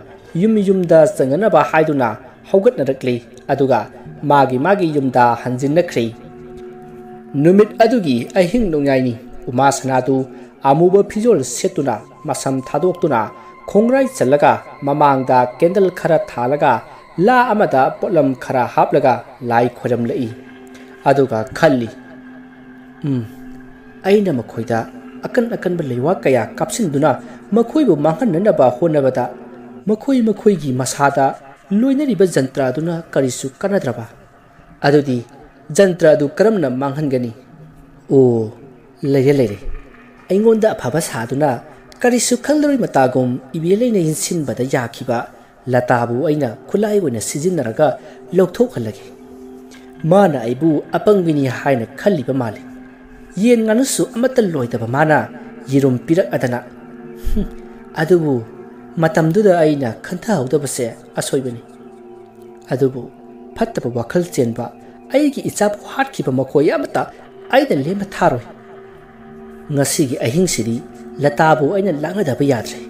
ꯌꯨꯝ ꯌꯨꯝꯗ ꯆꯪꯅꯅꯕ ꯍꯥꯏꯗꯨꯅ ꯍꯧꯒꯠꯅꯔꯛꯂꯤ꯫ ꯑꯗꯨꯒ ꯃꯥꯒꯤ ꯃꯥꯒꯤ ꯌꯨꯝꯗ ꯍꯟꯖꯤꯟꯅꯈ꯭ꯔꯦ꯫ ꯅꯨꯃꯤꯠ ꯑꯗꯨꯒꯤ ꯑꯍꯤꯡ ꯅꯣꯡꯌꯥꯏꯅꯤ꯫ ꯎꯃꯥ ꯁꯅꯥꯗꯨ ꯑꯃꯨꯕ ꯐꯤꯖꯣꯜ ꯁꯦꯠꯇꯨꯅ, ꯃꯁꯝ ꯊꯥꯗꯣꯛꯇꯨꯅ, ꯈꯣꯡꯒ꯭ꯔꯥꯏ ꯆꯜꯂꯒ, ꯃꯃꯥꯡꯗ ꯀꯦꯟꯗꯜ ꯈꯔ ꯊꯥꯜꯂꯒ, ꯂꯥ ꯑꯃꯗ ꯄꯣꯠꯂꯝ ꯈꯔ ꯍꯥꯞꯂꯒ ꯂꯥꯏ ꯈꯣꯏꯔꯝꯂꯛꯏ꯫ ꯑꯗꯨꯒ ꯈꯜꯂꯤ, "ꯎꯝ, ꯑꯩꯅ ꯃꯈꯣꯏꯗ ꯑꯀꯟ ꯑꯀꯟꯕ ꯂꯩꯋꯥ ꯀꯌꯥ ꯀꯥꯞꯁꯤꯟꯗꯨꯅ ꯃꯈꯣꯏꯕꯨ ꯃꯥꯡꯍꯟꯅꯅꯕ ꯍꯣꯠꯅꯕꯗ ꯃꯈꯣꯏ ꯃꯈꯣꯏꯒꯤ ꯃꯁꯥꯗ ꯂꯣꯏꯅꯔꯤꯕ ꯖꯟꯇ꯭ꯔ ꯑꯗꯨꯅ ꯀꯔꯤꯁꯨ ꯀꯥꯟꯅꯗ꯭ꯔꯕ? ꯑꯗꯨꯗꯤ ꯖꯟꯇ꯭ꯔ ꯑꯗꯨ ꯀꯔꯝꯅ ꯃꯥꯡꯍꯟꯒꯅꯤ? ꯑꯣ, ꯂꯩꯔꯦ, ꯂꯩꯔꯦ꯫ ꯑꯩꯉꯣꯟꯗ ꯑꯐꯕ ꯁꯥꯗꯨꯅ ꯀꯔꯤꯁꯨ ꯈꯜꯂꯔꯣꯏ ꯃꯇꯥꯒꯨꯝ ꯏꯕꯦꯂꯩꯅ ꯏꯟꯁꯤꯟꯕꯗ ꯌꯥꯈꯤꯕ ꯂꯇꯥꯕꯨ ꯑꯩꯅ ꯈꯨꯠꯂꯥꯏ ꯑꯣꯏꯅ ꯁꯤꯖꯤꯟꯅꯔꯒ ꯂꯧꯊꯣꯛꯍꯜꯂꯒꯦ꯫ ꯃꯥꯅ ꯑꯩꯕꯨ ꯑꯄꯪꯕꯤꯅꯤ ꯍꯥꯏꯅ ꯈꯜꯂꯤꯕ ꯃꯥꯜꯂꯤ꯫ ꯌꯦꯟ ꯉꯥꯅꯨꯁꯨ ꯑꯃꯠꯇ ꯂꯣꯏꯗꯕ ꯃꯥꯅ ꯌꯦꯔꯨꯝ ꯄꯤꯔꯛꯑꯗꯅ꯫ ꯍꯨꯝ, ꯑꯗꯨꯕꯨ ꯃꯇꯝꯗꯨꯗ ꯑꯩꯅ ꯈꯟꯊꯍꯧꯗꯕꯁꯦ ꯑꯁꯣꯏꯕꯅꯤ꯫ ꯑꯗꯨꯕꯨ ꯐꯠꯇꯕ ꯋꯥꯈꯜ ꯆꯦꯟꯕ ꯑꯩꯒꯤ ꯏꯆꯥꯕꯨ ꯍꯥꯠꯈꯤꯕ ꯃꯈꯣꯏ ꯑꯃꯠꯇ ꯑꯩꯅ ꯂꯦꯝꯅ ꯊꯥꯔꯣꯏ꯫ ꯉꯁꯤꯒꯤ ꯑꯍꯤꯡꯁꯤꯗꯤ ꯂꯇꯥꯕꯨ ꯑꯩꯅ ꯂꯥꯛꯅꯗꯕ ꯌꯥꯗ꯭ꯔꯦ"꯫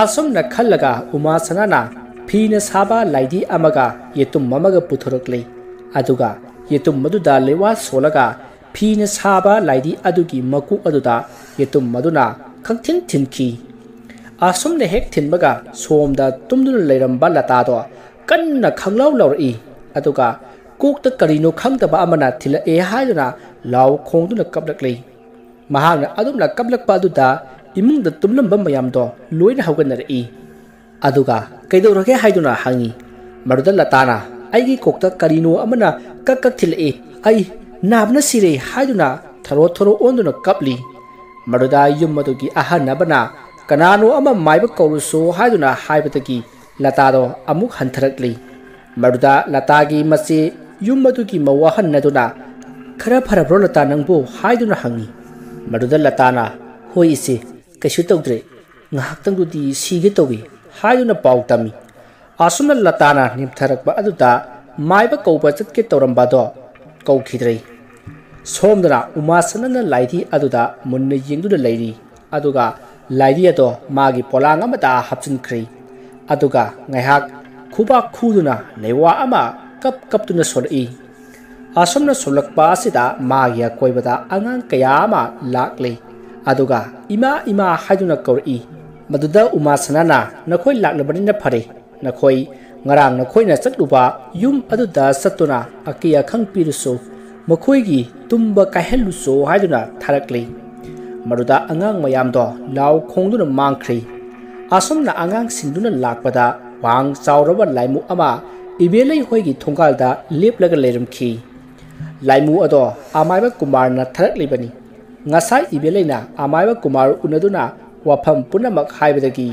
ꯑꯁꯨꯝꯅ ꯈꯜꯂꯒ ꯎꯃꯥ ꯁꯅꯥꯅ ꯐꯤꯅ ꯁꯥꯕ ꯂꯥꯏꯙꯤ ꯑꯃꯒ ꯌꯦꯇꯨꯝ ꯑꯃꯒ ꯄꯨꯊꯣꯔꯛꯂꯦ꯫ ꯑꯗꯨꯒ ꯌꯦꯇꯨꯝ ꯑꯗꯨꯗ ꯂꯩꯋꯥ ꯁꯣꯜꯂꯒ ꯐꯤꯅ ꯁꯥꯕ ꯂꯥꯏꯙꯤ ꯑꯗꯨꯒꯤ ꯃꯀꯣꯛ ꯑꯗꯨꯗ ꯌꯦꯇꯨꯝ ꯑꯗꯨꯅ ꯈꯪꯊꯤꯟ ꯊꯤꯟꯈꯤ꯫ ꯑꯁꯨꯝꯅ ꯍꯦꯛ ꯊꯤꯟꯕꯒ ꯁꯣꯝꯗ ꯇꯨꯝꯗꯨꯅ ꯂꯩꯔꯝꯕ ꯂꯇꯥꯗꯣ ꯀꯟꯅ ꯈꯪꯂꯥꯎ ꯂꯥꯎꯔꯛꯏ꯫ ꯑꯗꯨꯒ ꯀꯣꯛꯇ ꯀꯔꯤꯅꯣ ꯈꯪꯗꯕ ꯑꯃꯅ ꯊꯤꯜꯂꯛꯑꯦ ꯍꯥꯏꯗꯨꯅ ꯂꯥꯎ ꯈꯣꯡꯗꯨꯅ ꯀꯞꯂꯛꯂꯤ꯫ ꯃꯍꯥꯛꯅ ꯑꯗꯨꯝꯅ ꯀꯞꯂꯛꯄ ꯑꯗꯨꯗ ꯏꯃꯨꯡꯗ ꯇꯨꯝꯂꯝꯕ ꯃꯌꯥꯝꯗꯣ ꯂꯣꯏꯅ ꯍꯧꯒꯠꯅꯔꯛꯏ꯫ ꯑꯗꯨꯒ "ꯀꯩꯗꯧꯔꯒꯦ?" ꯍꯥꯏꯗꯨꯅ ꯍꯪꯉꯤ꯫ ꯃꯗꯨꯗ ꯂꯇꯥꯅ "ꯑꯩꯒꯤ ꯀꯣꯛꯇ ꯀꯔꯤꯅꯣ ꯑꯃꯅ ꯀꯛ ꯀꯛ ꯊꯤꯜꯂꯛꯏ, ꯑꯩ ꯅꯥꯕꯅ ꯁꯤꯔꯦ" ꯍꯥꯏꯗꯨꯅ ꯊꯔꯣ ꯊꯔꯣ ꯑꯣꯟꯗꯨꯅ ꯀꯞꯂꯤ꯫ ꯃꯗꯨꯗ ꯌꯨꯝ ꯑꯗꯨꯒꯤ ꯑꯍꯟ ꯑꯃꯅ "ꯀꯅꯥꯅꯣ ꯑꯃ ꯃꯥꯏꯕ ꯀꯧꯔꯨꯁꯣ" ꯍꯥꯏꯗꯨꯅ ꯍꯥꯏꯕꯗꯒꯤ ꯂꯇꯥꯗꯣ ꯑꯃꯨꯛ ꯍꯟꯊꯔꯛꯂꯤ꯫ ꯃꯗꯨꯗ ꯂꯇꯥꯒꯤ ꯃꯆꯦ ꯌꯨꯝ ꯑꯗꯨꯒꯤ ꯃꯧ ꯑꯍꯟ ꯑꯗꯨꯅ "ꯈꯔ ꯐꯔꯕ꯭ꯔꯣ ꯂꯇꯥ ꯅꯪꯕꯨ?" ꯍꯥꯏꯗꯨꯅ ꯍꯪꯉꯤ꯫ ꯃꯗꯨꯗ ꯂꯇꯥꯅ "ꯍꯣꯏ ꯏꯆꯦ, ꯀꯩꯁꯨ ꯇꯧꯗ꯭ꯔꯦ, ꯉꯥꯏꯍꯥꯛꯇꯪꯗꯨꯗꯤ ꯁꯤꯒꯦ ꯇꯧꯏ" ꯍꯥꯏꯗꯨꯅ ꯄꯥꯎ ꯇꯝꯃꯤ꯫ ꯑꯁꯨꯝꯅ ꯂꯇꯥꯅ ꯅꯦꯝꯊꯔꯛꯄ ꯑꯗꯨꯗ ꯃꯥꯏꯕ ꯀꯧꯕ ꯆꯠꯀꯦ ꯇꯧꯔꯝꯕꯗꯣ ꯀꯧꯈꯤꯗ꯭ꯔꯦ꯫ ꯁꯣꯝꯗꯅ ꯎꯃꯥꯁꯅꯥꯅ ꯂꯥꯏꯙꯤ ꯑꯗꯨꯗ ꯃꯨꯟꯅ ꯌꯦꯡꯗꯨꯅ ꯂꯩꯔꯤ꯫ ꯑꯗꯨꯒ ꯂꯥꯏꯙꯤ ꯑꯗꯣ ꯃꯥꯒꯤ ꯄꯣꯂꯥꯡ ꯑꯃꯗ ꯍꯥꯞꯆꯤꯟꯈ꯭ꯔꯦ꯫ ꯑꯗꯨꯒ ꯉꯥꯏꯍꯥꯛ ꯈꯨꯕꯥꯛ ꯈꯨꯗꯨꯅ ꯅꯩꯋꯥ ꯑꯃ ꯀꯞ ꯀꯞꯇꯨꯅ ꯁꯣꯜꯂꯛꯏ꯫ ꯑꯁꯨꯝꯅ ꯁꯣꯜꯂꯛꯄ ꯑꯁꯤꯗ ꯃꯥꯒꯤ ꯑꯀꯣꯏꯕꯗ ꯑꯉꯥꯡ ꯀꯌꯥ ꯑꯃ ꯂꯥꯛꯂꯦ꯫ ꯑꯗꯨꯒ "ꯏꯃꯥ, ꯏꯃꯥ" ꯍꯥꯏꯗꯨꯅ ꯀꯧꯔꯛꯏ꯫ ꯃꯗꯨꯗ ꯎꯃꯥꯁꯅꯥꯅ "ꯅꯈꯣꯏ ꯂꯥꯛꯂꯕꯅꯤꯅ ꯐꯔꯦ꯫ ꯅꯈꯣꯏ ꯉꯔꯥꯡ ꯅꯈꯣꯏꯅ ꯆꯠꯂꯨꯕ ꯌꯨꯝ ꯑꯗꯨꯗ ꯆꯠꯇꯨꯅ ꯑꯀꯤ ꯑꯈꯪ ꯄꯤꯔꯨꯁꯨ, ꯃꯈꯣꯏꯒꯤ ꯇꯨꯝꯕ ꯀꯥꯏꯍꯜꯂꯨꯁꯨ" ꯍꯥꯏꯗꯨꯅ ꯊꯥꯔꯛꯂꯤ꯫ ꯃꯗꯨꯗ ꯑꯉꯥꯡ ꯃꯌꯥꯝꯗꯣ ꯂꯥꯎ ꯈꯣꯡꯗꯨꯅ ꯃꯥꯡꯈ꯭ꯔꯦ꯫ ꯑꯁꯨꯝꯅ ꯑꯉꯥꯡꯁꯤꯡꯗꯨꯅ ꯂꯥꯛꯄꯗ ꯋꯥꯡ ꯆꯥꯎꯔꯕ ꯂꯥꯏꯃꯨ ꯑꯃ ꯏꯕꯦꯂꯩ ꯍꯣꯏꯒꯤ ꯊꯣꯡꯒꯥꯜꯗ ꯂꯦꯞꯂꯒ ꯂꯩꯔꯝꯈꯤ꯫ ꯂꯥꯏꯃꯨ ꯑꯗꯣ ꯑꯃꯥꯏꯕ ꯀꯨꯃꯥꯔꯅ ꯊꯥꯔꯛꯂꯤꯕꯅꯤ꯫ ꯉꯁꯥꯏ ꯏꯕꯦꯂꯩꯅ ꯑꯃꯥꯏꯕ ꯀꯨꯃꯥꯔ ꯎꯅꯗꯨꯅ ꯋꯥꯐꯝ ꯄꯨꯝꯅꯃꯛ ꯍꯥꯏꯕꯗꯒꯤ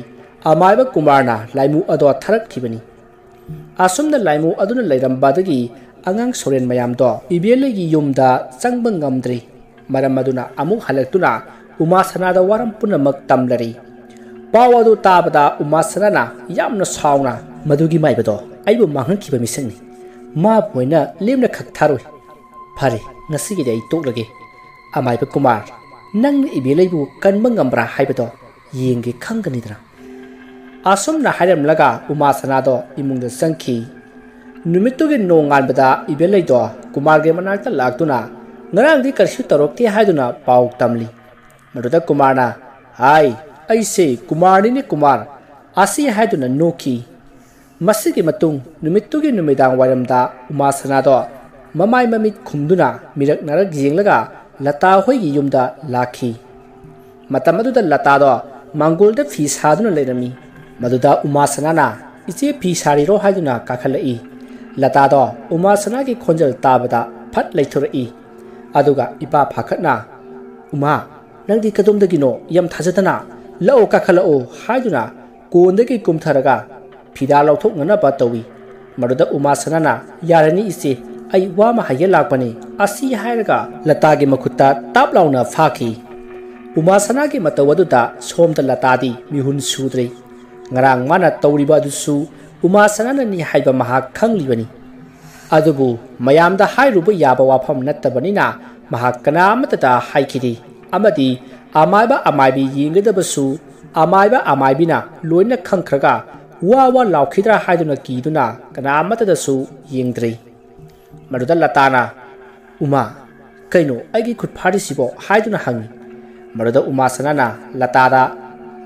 ꯑꯃꯥꯏꯕ ꯀꯨꯃꯥꯔꯅ ꯂꯥꯏꯃꯨ ꯑꯗꯣ ꯊꯥꯔꯛꯈꯤꯕꯅꯤ꯫ ꯑꯁꯨꯝꯅ ꯂꯥꯏꯃꯨ ꯑꯗꯨꯅ ꯂꯩꯔꯝꯕꯗꯒꯤ ꯑꯉꯥꯡ ꯁꯣꯔꯦꯟ ꯃꯌꯥꯝꯗꯣ ꯏꯕꯦꯂꯩꯒꯤ ꯌꯨꯝꯗ ꯆꯪꯕ ꯉꯝꯗ꯭ꯔꯤ꯫ ꯃꯔꯝ ꯑꯗꯨꯅ ꯑꯃꯨꯛ ꯍꯜꯂꯛꯇꯨꯅ ꯎꯃꯥꯁꯅꯥꯗ ꯋꯥꯔꯝ ꯄꯨꯝꯅꯃꯛ ꯇꯝꯂꯔꯤ꯫ ꯄꯥꯎ ꯑꯗꯨ ꯇꯥꯕꯗ ꯎꯃꯥꯁꯅꯥꯅ ꯌꯥꯝꯅ ꯁꯥꯎꯅ "ꯃꯗꯨꯒꯤ ꯃꯥꯏꯕꯗꯣ ꯑꯩꯕꯨ ꯃꯥꯡꯍꯟꯈꯤꯕ ꯃꯤꯁꯛꯅꯤ꯫ ꯃꯥꯕꯨ ꯑꯣꯏꯅ ꯂꯦꯝꯅ ꯈꯛ ꯊꯥꯔꯣꯏ꯫ ꯐꯔꯦ, ꯉꯁꯤꯒꯤꯗꯤ ꯑꯩ ꯇꯣꯛꯂꯒꯦ꯫ ꯑꯃꯥꯏꯕ ꯀꯨꯃꯥꯔ, ꯅꯪꯅ ꯏꯕꯦꯂꯩꯕꯨ ꯀꯟꯕ ꯉꯝꯕ꯭ꯔꯥ ꯍꯥꯏꯕꯗꯣ ꯌꯦꯡꯒꯦ ꯈꯪꯒꯅꯤꯗꯅ"꯫ ꯑꯁꯨꯝꯅ ꯍꯥꯏꯔꯝꯂꯒ ꯎꯃꯥꯁꯅꯥꯗꯣ ꯏꯃꯨꯡꯗ ꯆꯪꯈꯤ꯫ ꯅꯨꯃꯤꯠꯇꯨꯒꯤ ꯅꯣꯡꯉꯥꯟꯕꯗ ꯏꯕꯦꯂꯩꯗꯣ ꯀꯨꯃꯥꯔꯒꯤ ꯃꯅꯥꯛꯇ ꯂꯥꯛꯇꯨꯅ "ꯉꯔꯥꯡꯗꯤ ꯀꯔꯤꯁꯨ ꯇꯧꯔꯛꯇꯦ" ꯍꯥꯏꯗꯨꯅ ꯄꯥꯎ ꯇꯝꯂꯤ꯫ ꯃꯗꯨꯗ ꯀꯨꯃꯥꯔꯅ "ꯍꯥꯏ, ꯑꯩꯁꯦ ꯀꯨꯃꯥꯔꯅꯤꯅꯦ ꯀꯨꯃꯥꯔ" ꯑꯁꯤ ꯍꯥꯏꯗꯨꯅ ꯅꯣꯛꯈꯤ꯫ ꯃꯁꯤꯒꯤ ꯃꯇꯨꯡ ꯅꯨꯃꯤꯠꯇꯨꯒꯤ ꯅꯨꯃꯤꯗꯥꯡ ꯋꯥꯏꯔꯝꯗ ꯎꯃꯥꯁꯅꯥꯗꯣ ꯃꯃꯥꯏ ꯃꯃꯤꯠ ꯈꯨꯝꯗꯨꯅ ꯃꯤꯔꯛ ꯅꯥꯔꯛ ꯌꯦꯡꯂꯒ ꯂꯇꯥ ꯍꯣꯏꯒꯤ ꯌꯨꯝꯗ ꯂꯥꯛꯈꯤ꯫ ꯃꯇꯝ ꯑꯗꯨꯗ ꯂꯇꯥꯗꯣ ꯃꯥꯡꯒꯣꯜꯗ ꯐꯤ ꯁꯥꯗꯨꯅ ꯂꯩꯔꯝꯃꯤ꯫ ꯃꯗꯨꯗ ꯎꯃꯥꯁꯅꯥꯅ, "ꯏꯆꯦ, ꯐꯤ ꯁꯥꯔꯤꯔꯣ?" ꯍꯥꯏꯗꯨꯅ ꯀꯥꯈꯠꯂꯛꯏ꯫ ꯂꯇꯥꯗꯣ ꯎꯃꯥꯁꯅꯥꯒꯤ ꯈꯣꯟꯖꯦꯜ ꯇꯥꯕꯗ ꯐꯠ ꯂꯩꯊꯣꯔꯛꯏ꯫ ꯑꯗꯨꯒ ꯏꯄꯥ ꯐꯥꯈꯠꯅ, "ꯎꯃꯥ, ꯅꯪꯗꯤ ꯀꯗꯣꯝꯗꯒꯤꯅꯣ? ꯌꯥꯝ ꯊꯥꯖꯗꯅ꯫ ꯂꯥꯛꯑꯣ, ꯀꯥꯈꯠꯂꯛꯑꯣ" ꯍꯥꯏꯗꯨꯅ ꯀꯣꯟꯗꯒꯤ ꯀꯨꯝꯊꯔꯒ ꯐꯤꯗꯥ ꯂꯧꯊꯣꯛꯅꯅꯕ ꯇꯧꯏ꯫ ꯃꯗꯨꯗ ꯎꯃꯥꯁꯅꯥꯅ, "ꯌꯥꯔꯅꯤ ꯏꯆꯦ, ꯑꯩ ꯋꯥ ꯑꯃ ꯍꯥꯏꯒꯦ ꯂꯥꯛꯄꯅꯤ" ꯑꯁꯤ ꯍꯥꯏꯔꯒ ꯂꯇꯥꯒꯤ ꯃꯈꯨꯠꯇ ꯇꯥꯞ ꯂꯥꯎꯅ ꯐꯥꯈꯤ꯫ ꯎꯃꯥꯁꯅꯥꯒꯤ ꯃꯇꯧ ꯑꯗꯨꯗ ꯁꯣꯝꯗ ꯂꯇꯥꯗꯤ ꯃꯤꯍꯨꯟ ꯁꯨꯗ꯭ꯔꯦ꯫ ꯉꯔꯥꯡ ꯃꯥꯅ ꯇꯧꯔꯤꯕ ꯑꯗꯨꯁꯨ ꯎꯃꯥꯁꯅꯥꯅꯅꯤ ꯍꯥꯏꯕ ꯃꯍꯥꯛ ꯈꯪꯂꯤꯕꯅꯤ꯫ ꯑꯗꯨꯕꯨ ꯃꯌꯥꯝꯗ ꯍꯥꯏꯔꯨꯕ ꯌꯥꯕ ꯋꯥꯐꯝ ꯅꯠꯇꯕꯅꯤꯅ ꯃꯍꯥꯛ ꯀꯅꯥ ꯑꯃꯠꯇꯗ ꯍꯥꯏꯈꯤꯗꯦ꯫ ꯑꯃꯗꯤ ꯑꯃꯥꯏꯕ ꯑꯃꯥꯏꯕꯤ ꯌꯦꯡꯒꯗꯕꯁꯨ ꯑꯃꯥꯏꯕ ꯑꯃꯥꯏꯕꯤꯅ ꯂꯣꯏꯅ ꯈꯪꯈ꯭ꯔꯒ ꯋꯥ ꯋꯥ ꯂꯥꯎꯈꯤꯗ꯭ꯔꯥ ꯍꯥꯏꯗꯨꯅ ꯀꯤꯗꯨꯅ ꯀꯅꯥ ꯑꯃꯠꯇꯗꯁꯨ ꯌꯦꯡꯗ꯭ꯔꯦ꯫ ꯃꯗꯨꯗ ꯂꯇꯥꯅ, "ꯎꯃꯥ, ꯀꯩꯅꯣ ꯑꯩꯒꯤ ꯈꯨꯠ ꯐꯥꯔꯤꯁꯤꯕꯣ?" ꯍꯥꯏꯗꯨꯅ ꯍꯪꯉꯤ꯫ ꯃꯗꯨꯗ ꯎꯃꯥꯁꯅꯥꯅ ꯂꯇꯥꯗ,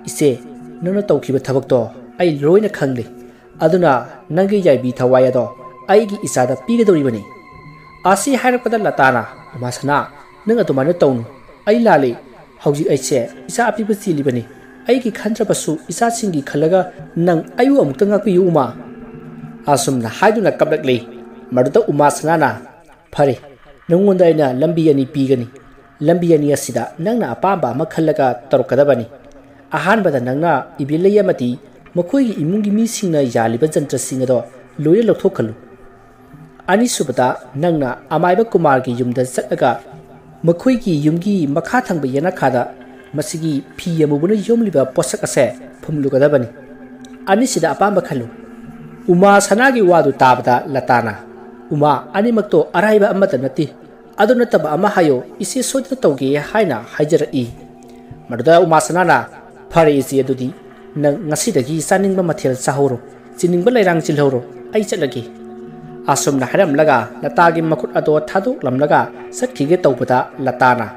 "ꯏꯆꯦ, ꯅꯪꯅ ꯇꯧꯈꯤꯕ ꯊꯕꯛꯇꯣ ꯑꯩ ꯂꯣꯏꯅ ꯈꯪꯂꯦ꯫ ꯑꯗꯨꯅ ꯅꯪꯒꯤ ꯌꯥꯏꯕꯤ ꯊꯋꯥꯏ ꯑꯗꯣ ꯑꯩꯒꯤ ꯏꯆꯥꯗ ꯄꯤꯒꯗꯧꯔꯤꯕꯅꯤ" ꯑꯁꯤ ꯍꯥꯏꯔꯛꯄꯗ ꯂꯇꯥꯅ, "ꯎꯃꯥꯁꯅꯥ, ꯅꯪ ꯑꯗꯨꯃꯥꯏꯅ ꯇꯧꯅꯨ꯫ ꯑꯩ ꯂꯥꯜꯂꯤ꯫ ꯍꯧꯖꯤꯛ ꯑꯩꯁꯦ ꯏꯆꯥ ꯑꯄꯤꯛꯄ ꯆꯦꯜꯂꯤꯕꯅꯤ꯫ ꯑꯩꯒꯤ ꯈꯟꯗ꯭ꯔꯕꯁꯨ ꯏꯆꯥꯁꯤꯡꯒꯤ ꯈꯜꯂꯒ ꯅꯪ ꯑꯩꯕꯨ ꯑꯃꯨꯛꯇ ꯉꯥꯛꯄꯤꯌꯨ, ꯎꯃꯥ" ꯑꯁꯨꯝꯅ ꯍꯥꯏꯗꯨꯅ ꯀꯞꯂꯛꯂꯤ꯫ ꯃꯗꯨꯗ ꯎꯃꯥꯁꯅꯥꯅ, "ꯐꯔꯦ, ꯅꯉꯣꯟꯗ ꯑꯩꯅ ꯂꯝꯕꯤ ꯑꯅꯤ ꯄꯤꯒꯅꯤ꯫ ꯂꯝꯕꯤ ꯑꯅꯤ ꯑꯁꯤꯗ ꯅꯪꯅ ꯑꯄꯥꯝꯕ ꯑꯃ ꯈꯜꯂꯒ ꯇꯧꯔꯛꯀꯗꯕꯅꯤ꯫ ꯑꯍꯥꯟꯕꯗ ꯅꯪꯅ ꯏꯕꯦꯜꯂꯩ ꯑꯃꯗꯤ ꯃꯈꯣꯏꯒꯤ ꯏꯃꯨꯡꯒꯤ ꯃꯤꯁꯤꯡꯅ ꯌꯥꯜꯂꯤꯕ ꯖꯟꯇ꯭ꯔꯁꯤꯡ ꯑꯗꯣ ꯂꯣꯏꯅ ꯂꯧꯊꯣꯛꯍꯜꯂꯨ꯫ ꯑꯅꯤꯁꯨꯕꯗ ꯅꯪꯅ ꯑꯃꯥꯏꯕ ꯀꯨꯃꯥꯔꯒꯤ ꯌꯨꯝꯗ ꯆꯠꯂꯒ ꯃꯈꯣꯏꯒꯤ ꯌꯨꯝꯒꯤ ꯃꯈꯥ ꯊꯪꯕ ꯌꯦꯅꯈꯥꯗ ꯃꯁꯤꯒꯤ ꯐꯤ ꯑꯃꯨꯕꯅ ꯌꯣꯝꯂꯤꯕ ꯄꯣꯠꯁꯛ ꯑꯁꯦ ꯐꯨꯝꯂꯨꯒꯗꯕꯅꯤ꯫ ꯑꯅꯤꯁꯤꯗ ꯑꯄꯥꯝꯕ ꯈꯜꯂꯨ"꯫ ꯎꯃꯥ ꯁꯅꯥꯒꯤ ꯋꯥꯗꯨ ꯇꯥꯕꯗ ꯂꯇꯥꯅ, "ꯎꯃꯥ, ꯑꯅꯤꯃꯛꯇꯣ ꯑꯔꯥꯏꯕ ꯑꯃꯠꯇ ꯅꯠꯇꯦ꯫ ꯑꯗꯨ ꯅꯠꯇꯕ ꯑꯃ ꯍꯥꯏꯌꯣ, ꯏꯆꯦ ꯁꯣꯏꯗꯅ ꯇꯧꯒꯦ" ꯍꯥꯏꯅ ꯍꯥꯏꯖꯔꯛꯏ꯫ ꯃꯗꯨꯗ ꯎꯃꯥꯁꯅꯥꯅ, "ꯐꯔꯦ ꯏꯆꯦ, ꯑꯗꯨꯗꯤ ꯅꯪ ꯉꯁꯤꯗꯒꯤ ꯆꯥꯅꯤꯡꯕ ꯃꯊꯦꯜ ꯆꯥꯍꯧꯔꯣ, ꯆꯤꯅꯤꯡꯕ ꯂꯩꯔꯥꯡ ꯆꯤꯜꯍꯧꯔꯣ, ꯑꯩ ꯆꯠꯂꯒꯦ"꯫ ꯑꯁꯨꯝꯅ ꯍꯥꯏꯔꯝꯂꯒ ꯂꯇꯥꯒꯤ ꯃꯈꯨꯠ ꯑꯗꯣ ꯊꯥꯗꯣꯛꯂꯝꯂꯒ ꯆꯠꯈꯤꯒꯦ ꯇꯧꯕꯗ ꯂꯇꯥꯅ,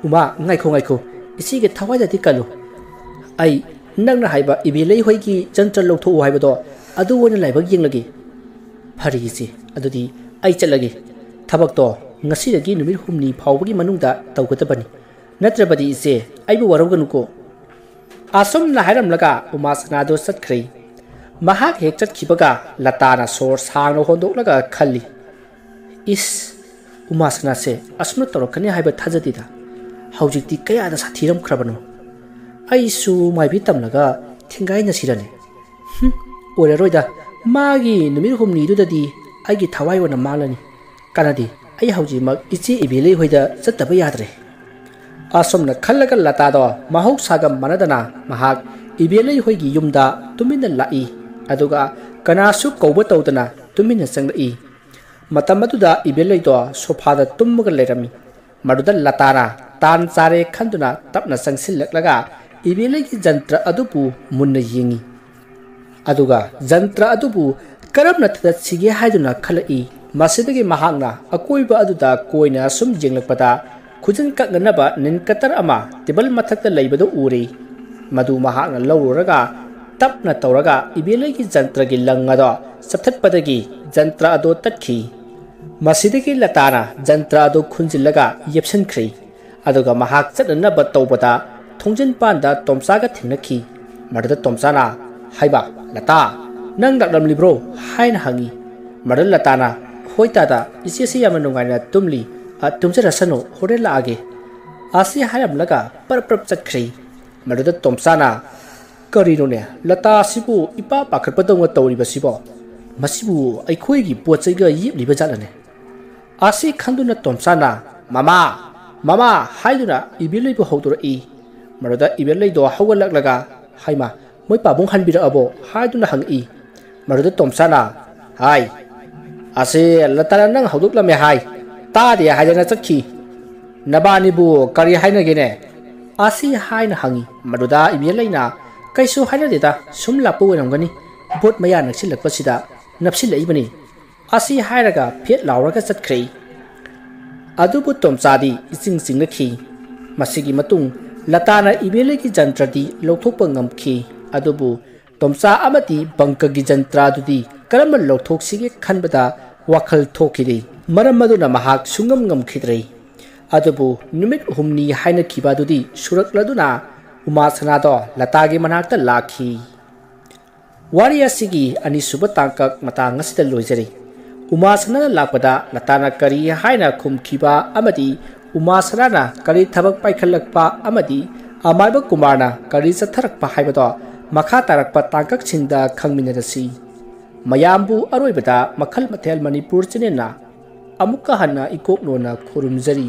"ꯎꯃꯥ, ꯉꯥꯏꯈꯣ, ꯉꯥꯏꯈꯣ, ꯏꯆꯦꯒꯤ ꯊꯋꯥꯏꯗꯗꯤ ꯀꯜꯂꯨ꯫ ꯑꯩ ꯅꯪꯅ ꯍꯥꯏꯕ ꯏꯕꯦꯂꯩ ꯍꯣꯏꯒꯤ ꯖꯟꯇ꯭ꯔ ꯂꯧꯊꯣꯛꯎ ꯍꯥꯏꯕꯗꯣ ꯑꯗꯨ ꯑꯣꯏꯅ ꯂꯥꯏꯕꯛ ꯌꯦꯡꯂꯒꯦ"꯫ "ꯐꯔꯦ ꯏꯆꯦ, ꯑꯗꯨꯗꯤ ꯑꯩ ꯆꯠꯂꯒꯦ꯫ ꯊꯕꯛꯇꯣ ꯉꯁꯤꯗꯒꯤ ꯅꯨꯃꯤꯠ ꯍꯨꯝꯅꯤ ꯐꯥꯎꯕꯒꯤ ꯃꯅꯨꯡꯗ ꯇꯧꯒꯗꯕꯅꯤ꯫ ꯅꯠꯇ꯭ꯔꯕꯗꯤ ꯏꯆꯦ, ꯑꯩꯕꯨ ꯋꯥꯔꯧꯒꯅꯨꯀꯣ꯫" ꯑꯁꯨꯝꯅ ꯍꯥꯏꯔꯝꯂꯒ ꯎꯃꯥꯁꯅꯥꯗꯨ ꯆꯠꯈ꯭ꯔꯦ꯫ ꯃꯍꯥꯛ ꯍꯦꯛ ꯆꯠꯈꯤꯕꯒ ꯂꯇꯥꯅ ꯁꯣꯔ ꯁꯥꯡꯅ ꯍꯣꯟꯗꯣꯛꯂꯒ ꯈꯜꯂꯤ, "ꯏꯁ, ꯎꯃꯥꯁꯅꯥꯁꯦ ꯑꯁꯨꯝꯅ ꯇꯧꯔꯛꯀꯅꯤ ꯍꯥꯏꯕ ꯊꯥꯖꯗꯦꯗ꯫ ꯍꯧꯖꯤꯛꯇꯤ ꯀꯌꯥꯗ ꯁꯥꯊꯤꯔꯝꯈ꯭ꯔꯕꯅꯣ? ꯑꯩꯁꯨ ꯃꯥꯏꯕꯤ ꯇꯝꯂꯒ ꯊꯤꯡꯒꯥꯏꯅꯁꯤꯔꯅꯦ? ꯍꯨꯝ, ꯑꯣꯏꯔꯔꯣꯏꯗ꯫ ꯃꯥꯒꯤ ꯅꯨꯃꯤꯠ ꯍꯨꯝꯅꯤꯗꯨꯗꯗꯤ ꯑꯩꯒꯤ ꯊꯋꯥꯏ ꯑꯣꯏꯅ ꯃꯥꯡꯂꯅꯤ꯫ ꯀꯥꯟꯅꯗꯦ, ꯑꯩ ꯍꯧꯖꯤꯛꯃꯛ ꯏꯆꯦ ꯏꯕꯦꯂꯩ ꯍꯣꯏꯗ ꯆꯠꯇꯕ ꯌꯥꯗ꯭ꯔꯦ꯫" ꯑꯁꯨꯝꯅ ꯈꯜꯂꯒ ꯂꯇꯥꯗꯣ ꯃꯍꯧꯁꯥꯒ ꯃꯥꯟꯅꯗꯅ ꯃꯍꯥꯛ ꯏꯕꯦꯂꯩ ꯍꯣꯏꯒꯤ ꯌꯨꯝꯗ ꯇꯨꯃꯤꯟꯅ ꯂꯥꯛꯏ꯫ ꯑꯗꯨꯒ ꯀꯅꯥꯁꯨ ꯀꯧꯕ ꯇꯧꯗꯅ ꯇꯨꯃꯤꯟꯅ ꯆꯪꯂꯛꯏ꯫ ꯃꯇꯝ ꯑꯗꯨꯗ ꯏꯕꯦꯂꯩꯗꯣ ꯁꯣꯐꯥꯗ ꯇꯨꯝꯃꯒ ꯂꯩꯔꯝꯃꯤ꯫ ꯃꯗꯨꯗ ꯂꯇꯥꯅ ꯇꯥꯟ ꯆꯥꯔꯦ ꯈꯟꯗꯨꯅ ꯇꯞꯅ ꯆꯪꯁꯤꯜꯂꯛꯂꯒ ꯏꯕꯦꯂꯩꯒꯤ ꯖꯟꯇ꯭ꯔ ꯑꯗꯨꯕꯨ ꯃꯨꯟꯅ ꯌꯦꯡꯉꯤ꯫ ꯑꯗꯨꯒ ꯖꯟꯇ꯭ꯔ ꯑꯗꯨꯕꯨ ꯀꯔꯝꯅ ꯊꯥꯗꯠꯁꯤꯒꯦ ꯍꯥꯏꯗꯨꯅ ꯈꯜꯂꯛꯏ꯫ ꯃꯁꯤꯗꯒꯤ ꯃꯍꯥꯛꯅ ꯑꯀꯣꯏꯕ ꯑꯗꯨꯗ ꯀꯣꯏꯅ ꯁꯨꯝ ꯌꯦꯡꯂꯛꯄꯗ ꯈꯨꯖꯤꯟ ꯀꯛꯅꯅꯕ ꯅꯤꯟ ꯀꯇꯔ ꯑꯃ ꯇꯦꯕꯜ ꯃꯊꯛꯇ ꯂꯩꯕꯗꯨ ꯎꯔꯦ꯫ ꯃꯗꯨ ꯃꯍꯥꯛꯅ ꯂꯧꯔꯨꯔꯒ ꯇꯞꯅ ꯇꯧꯔꯒ ꯏꯕꯦꯂꯩꯒꯤ ꯖꯟꯇ꯭ꯔꯒꯤ ꯂꯪ ꯑꯗꯣ ꯆꯞꯊꯠꯄꯗꯒꯤ ꯖꯟꯇ꯭ꯔ ꯑꯗꯣ ꯇꯠꯈꯤ꯫ ꯃꯁꯤꯗꯒꯤ ꯂꯇꯥꯅ ꯖꯟꯇ꯭ꯔ ꯑꯗꯨ ꯈꯨꯟꯖꯤꯜꯂꯒ ꯌꯦꯞꯁꯤꯟꯈ꯭ꯔꯦ꯫ ꯑꯗꯨꯒ ꯃꯍꯥꯛ ꯆꯠꯅꯅꯕ ꯇꯧꯕꯗ ꯊꯣꯡꯖꯤꯟ ꯄꯥꯟꯗ ꯇꯣꯝꯆꯥꯒ ꯊꯦꯡꯅꯈꯤ꯫ ꯃꯗꯨꯗ ꯇꯣꯝꯆꯥꯅ, "ꯍꯥꯏꯕ, ꯂꯇꯥ, ꯅꯪ ꯂꯥꯛꯂꯝꯂꯤꯕ꯭ꯔꯣ?" ꯍꯥꯏꯅ ꯍꯪꯉꯤ꯫ ꯃꯗꯨꯗ ꯂꯇꯥꯅ, "ꯍꯣꯏ ꯇꯥꯗ, ꯏꯆꯦꯁꯤ ꯌꯥꯝꯅ ꯅꯨꯡꯉꯥꯏꯅ ꯇꯨꯝꯂꯤ꯫ ꯑ, ꯇꯨꯝꯖꯔꯁꯅꯨ, ꯍꯣꯔꯦꯟ ꯂꯥꯛꯑꯒꯦ꯫" ꯑꯁꯤ ꯍꯥꯏꯔꯝꯂꯒ ꯄꯔꯞ ꯄꯔꯞ ꯆꯠꯈ꯭ꯔꯦ꯫ ꯃꯗꯨꯗ ꯇꯣꯝꯆꯥꯅ, "ꯀꯔꯤꯅꯣꯅꯦ, ꯂꯇꯥ ꯑꯁꯤꯕꯨ ꯏꯄꯥ ꯄꯥꯈꯠꯄꯗꯧꯅ ꯇꯧꯔꯤꯕꯁꯤꯕꯣ? ꯃꯁꯤꯕꯨ ꯑꯩꯈꯣꯏꯒꯤ ꯄꯣꯠ ꯆꯩꯒ ꯌꯦꯞꯂꯤꯕ ꯖꯥꯠꯂꯅꯦ?" ꯑꯁꯤ ꯈꯪꯗꯨꯅ ꯇꯣꯝꯆꯥꯅ, "ꯃꯃꯥ! ꯃꯃꯥ!" ꯍꯥꯏꯗꯨꯅ ꯏꯕꯦꯂꯩꯕꯨ ꯍꯧꯗꯣꯔꯛꯏ꯫ ꯃꯗꯨꯗ ꯏꯕꯦꯂꯩꯗꯣ ꯍꯧꯒꯠꯂꯛꯂꯒ, "ꯍꯥꯏꯃ, ꯃꯣꯏ ꯄꯥꯕꯨꯡ ꯍꯟꯕꯤꯔꯛꯑꯕꯣ?" ꯍꯥꯏꯗꯨꯅ ꯍꯪꯉꯛꯏ꯫ ꯃꯗꯨꯗ ꯇꯣꯝꯆꯥꯅ, "ꯍꯥꯏ, ꯑꯁꯤ ꯂꯇꯥꯅ ꯅꯪ ꯍꯧꯗꯣꯛꯂꯝꯃꯦ ꯍꯥꯏ꯫ ꯇꯥꯗꯦ ꯍꯥꯏꯗꯅ ꯆꯠꯈꯤ꯫ ꯅꯕꯥꯅꯤꯕꯨ ꯀꯔꯤ ꯍꯥꯏꯅꯒꯦꯅꯦ?" ꯑꯁꯤ ꯍꯥꯏꯅ ꯍꯪꯉꯤ꯫ ꯃꯗꯨꯗ ꯏꯕꯦꯂꯩꯅ, "ꯀꯩꯁꯨ ꯍꯥꯏꯅꯗꯦꯗ, ꯁꯨꯝ ꯂꯥꯛꯄ ꯑꯣꯏꯔꯝꯒꯅꯤ, ꯚꯣꯠ ꯃꯌꯥ ꯅꯛꯁꯤꯜꯂꯛꯄꯁꯤꯗ ꯅꯞꯁꯤꯜꯂꯛꯏꯕꯅꯤ꯫" ꯑꯁꯤ ꯍꯥꯏꯔꯒ ꯐꯦꯠ ꯂꯥꯎꯔꯒ ꯆꯠꯈ꯭ꯔꯦ꯫ ꯑꯗꯨꯕꯨ ꯇꯣꯝꯆꯥꯗꯤ ꯏꯆꯤꯡ ꯆꯤꯡꯅꯈꯤ꯫ ꯃꯁꯤꯒꯤ ꯃꯇꯨꯡ ꯂꯇꯥꯅ ꯏꯕꯦꯂꯩꯒꯤ ꯖꯟꯇ꯭ꯔꯗꯤ ꯂꯧꯊꯣꯛꯄ ꯉꯝꯈꯤ꯫ ꯑꯗꯨꯕꯨ ꯇꯣꯝꯆꯥ ꯑꯃꯗꯤ ꯕꯪꯀꯒꯤ ꯖꯟꯇ꯭ꯔꯥꯗꯨꯗꯤ ꯀꯔꯝꯅ ꯂꯧꯊꯣꯛꯁꯤꯒꯦ ꯈꯟꯕꯗ ꯋꯥꯈꯜ ꯊꯣꯛꯈꯤꯗꯦ꯫ ꯃꯔꯝ ꯑꯗꯨꯅ ꯃꯍꯥꯛ ꯁꯨꯡꯉꯝ ꯉꯝꯈꯤꯗ꯭ꯔꯦ꯫ ꯑꯗꯨꯕꯨ ꯅꯨꯃꯤꯠ ꯍꯨꯝꯅꯤ ꯍꯥꯏꯅꯈꯤꯕ ꯑꯗꯨꯗꯤ ꯁꯨꯔꯛꯂꯗꯨꯅ ꯎꯃꯥꯁꯅꯥꯗꯣ ꯂꯇꯥꯒꯤ ꯃꯅꯥꯛꯇ ꯂꯥꯛꯈꯤ꯫ ꯋꯥꯔꯤ ꯑꯁꯤꯒꯤ ꯑꯅꯤꯁꯨꯕ ꯇꯥꯡꯀꯛ ꯃꯇꯥꯡ ꯑꯁꯤꯗ ꯂꯣꯏꯖꯔꯤ꯫ ꯎꯃꯥꯁꯅꯥꯅ ꯂꯥꯛꯄꯗ ꯂꯇꯥꯅ ꯀꯔꯤ ꯍꯥꯏꯅ ꯈꯨꯝꯈꯤꯕ ꯑꯃꯗꯤ ꯎꯃꯥꯁꯅꯥꯅ ꯀꯔꯤ ꯊꯕꯛ ꯄꯥꯏꯈꯠꯂꯛꯄ ꯑꯃꯗꯤ ꯑꯃꯥꯏꯕ ꯀꯨꯃꯥꯔꯅ ꯀꯔꯤ ꯆꯠꯊꯔꯛꯄ ꯍꯥꯏꯕꯗꯣ ꯃꯈꯥ ꯇꯥꯔꯛꯄ ꯇꯥꯡꯀꯛꯁꯤꯡꯗ ꯈꯪꯃꯤꯟꯅꯔꯁꯤ꯫ ꯃꯌꯥꯝꯕꯨ ꯑꯔꯣꯏꯕꯗ ꯃꯈꯜ ꯃꯊꯦꯜ ꯃꯅꯤꯄꯨꯔ ꯆꯦꯅꯦꯜꯅ ꯑꯃꯨꯛꯀ ꯍꯟꯅ ꯏꯀꯣꯛ ꯅꯣꯟꯅ ꯈꯨꯔꯨꯝꯖꯔꯤ꯫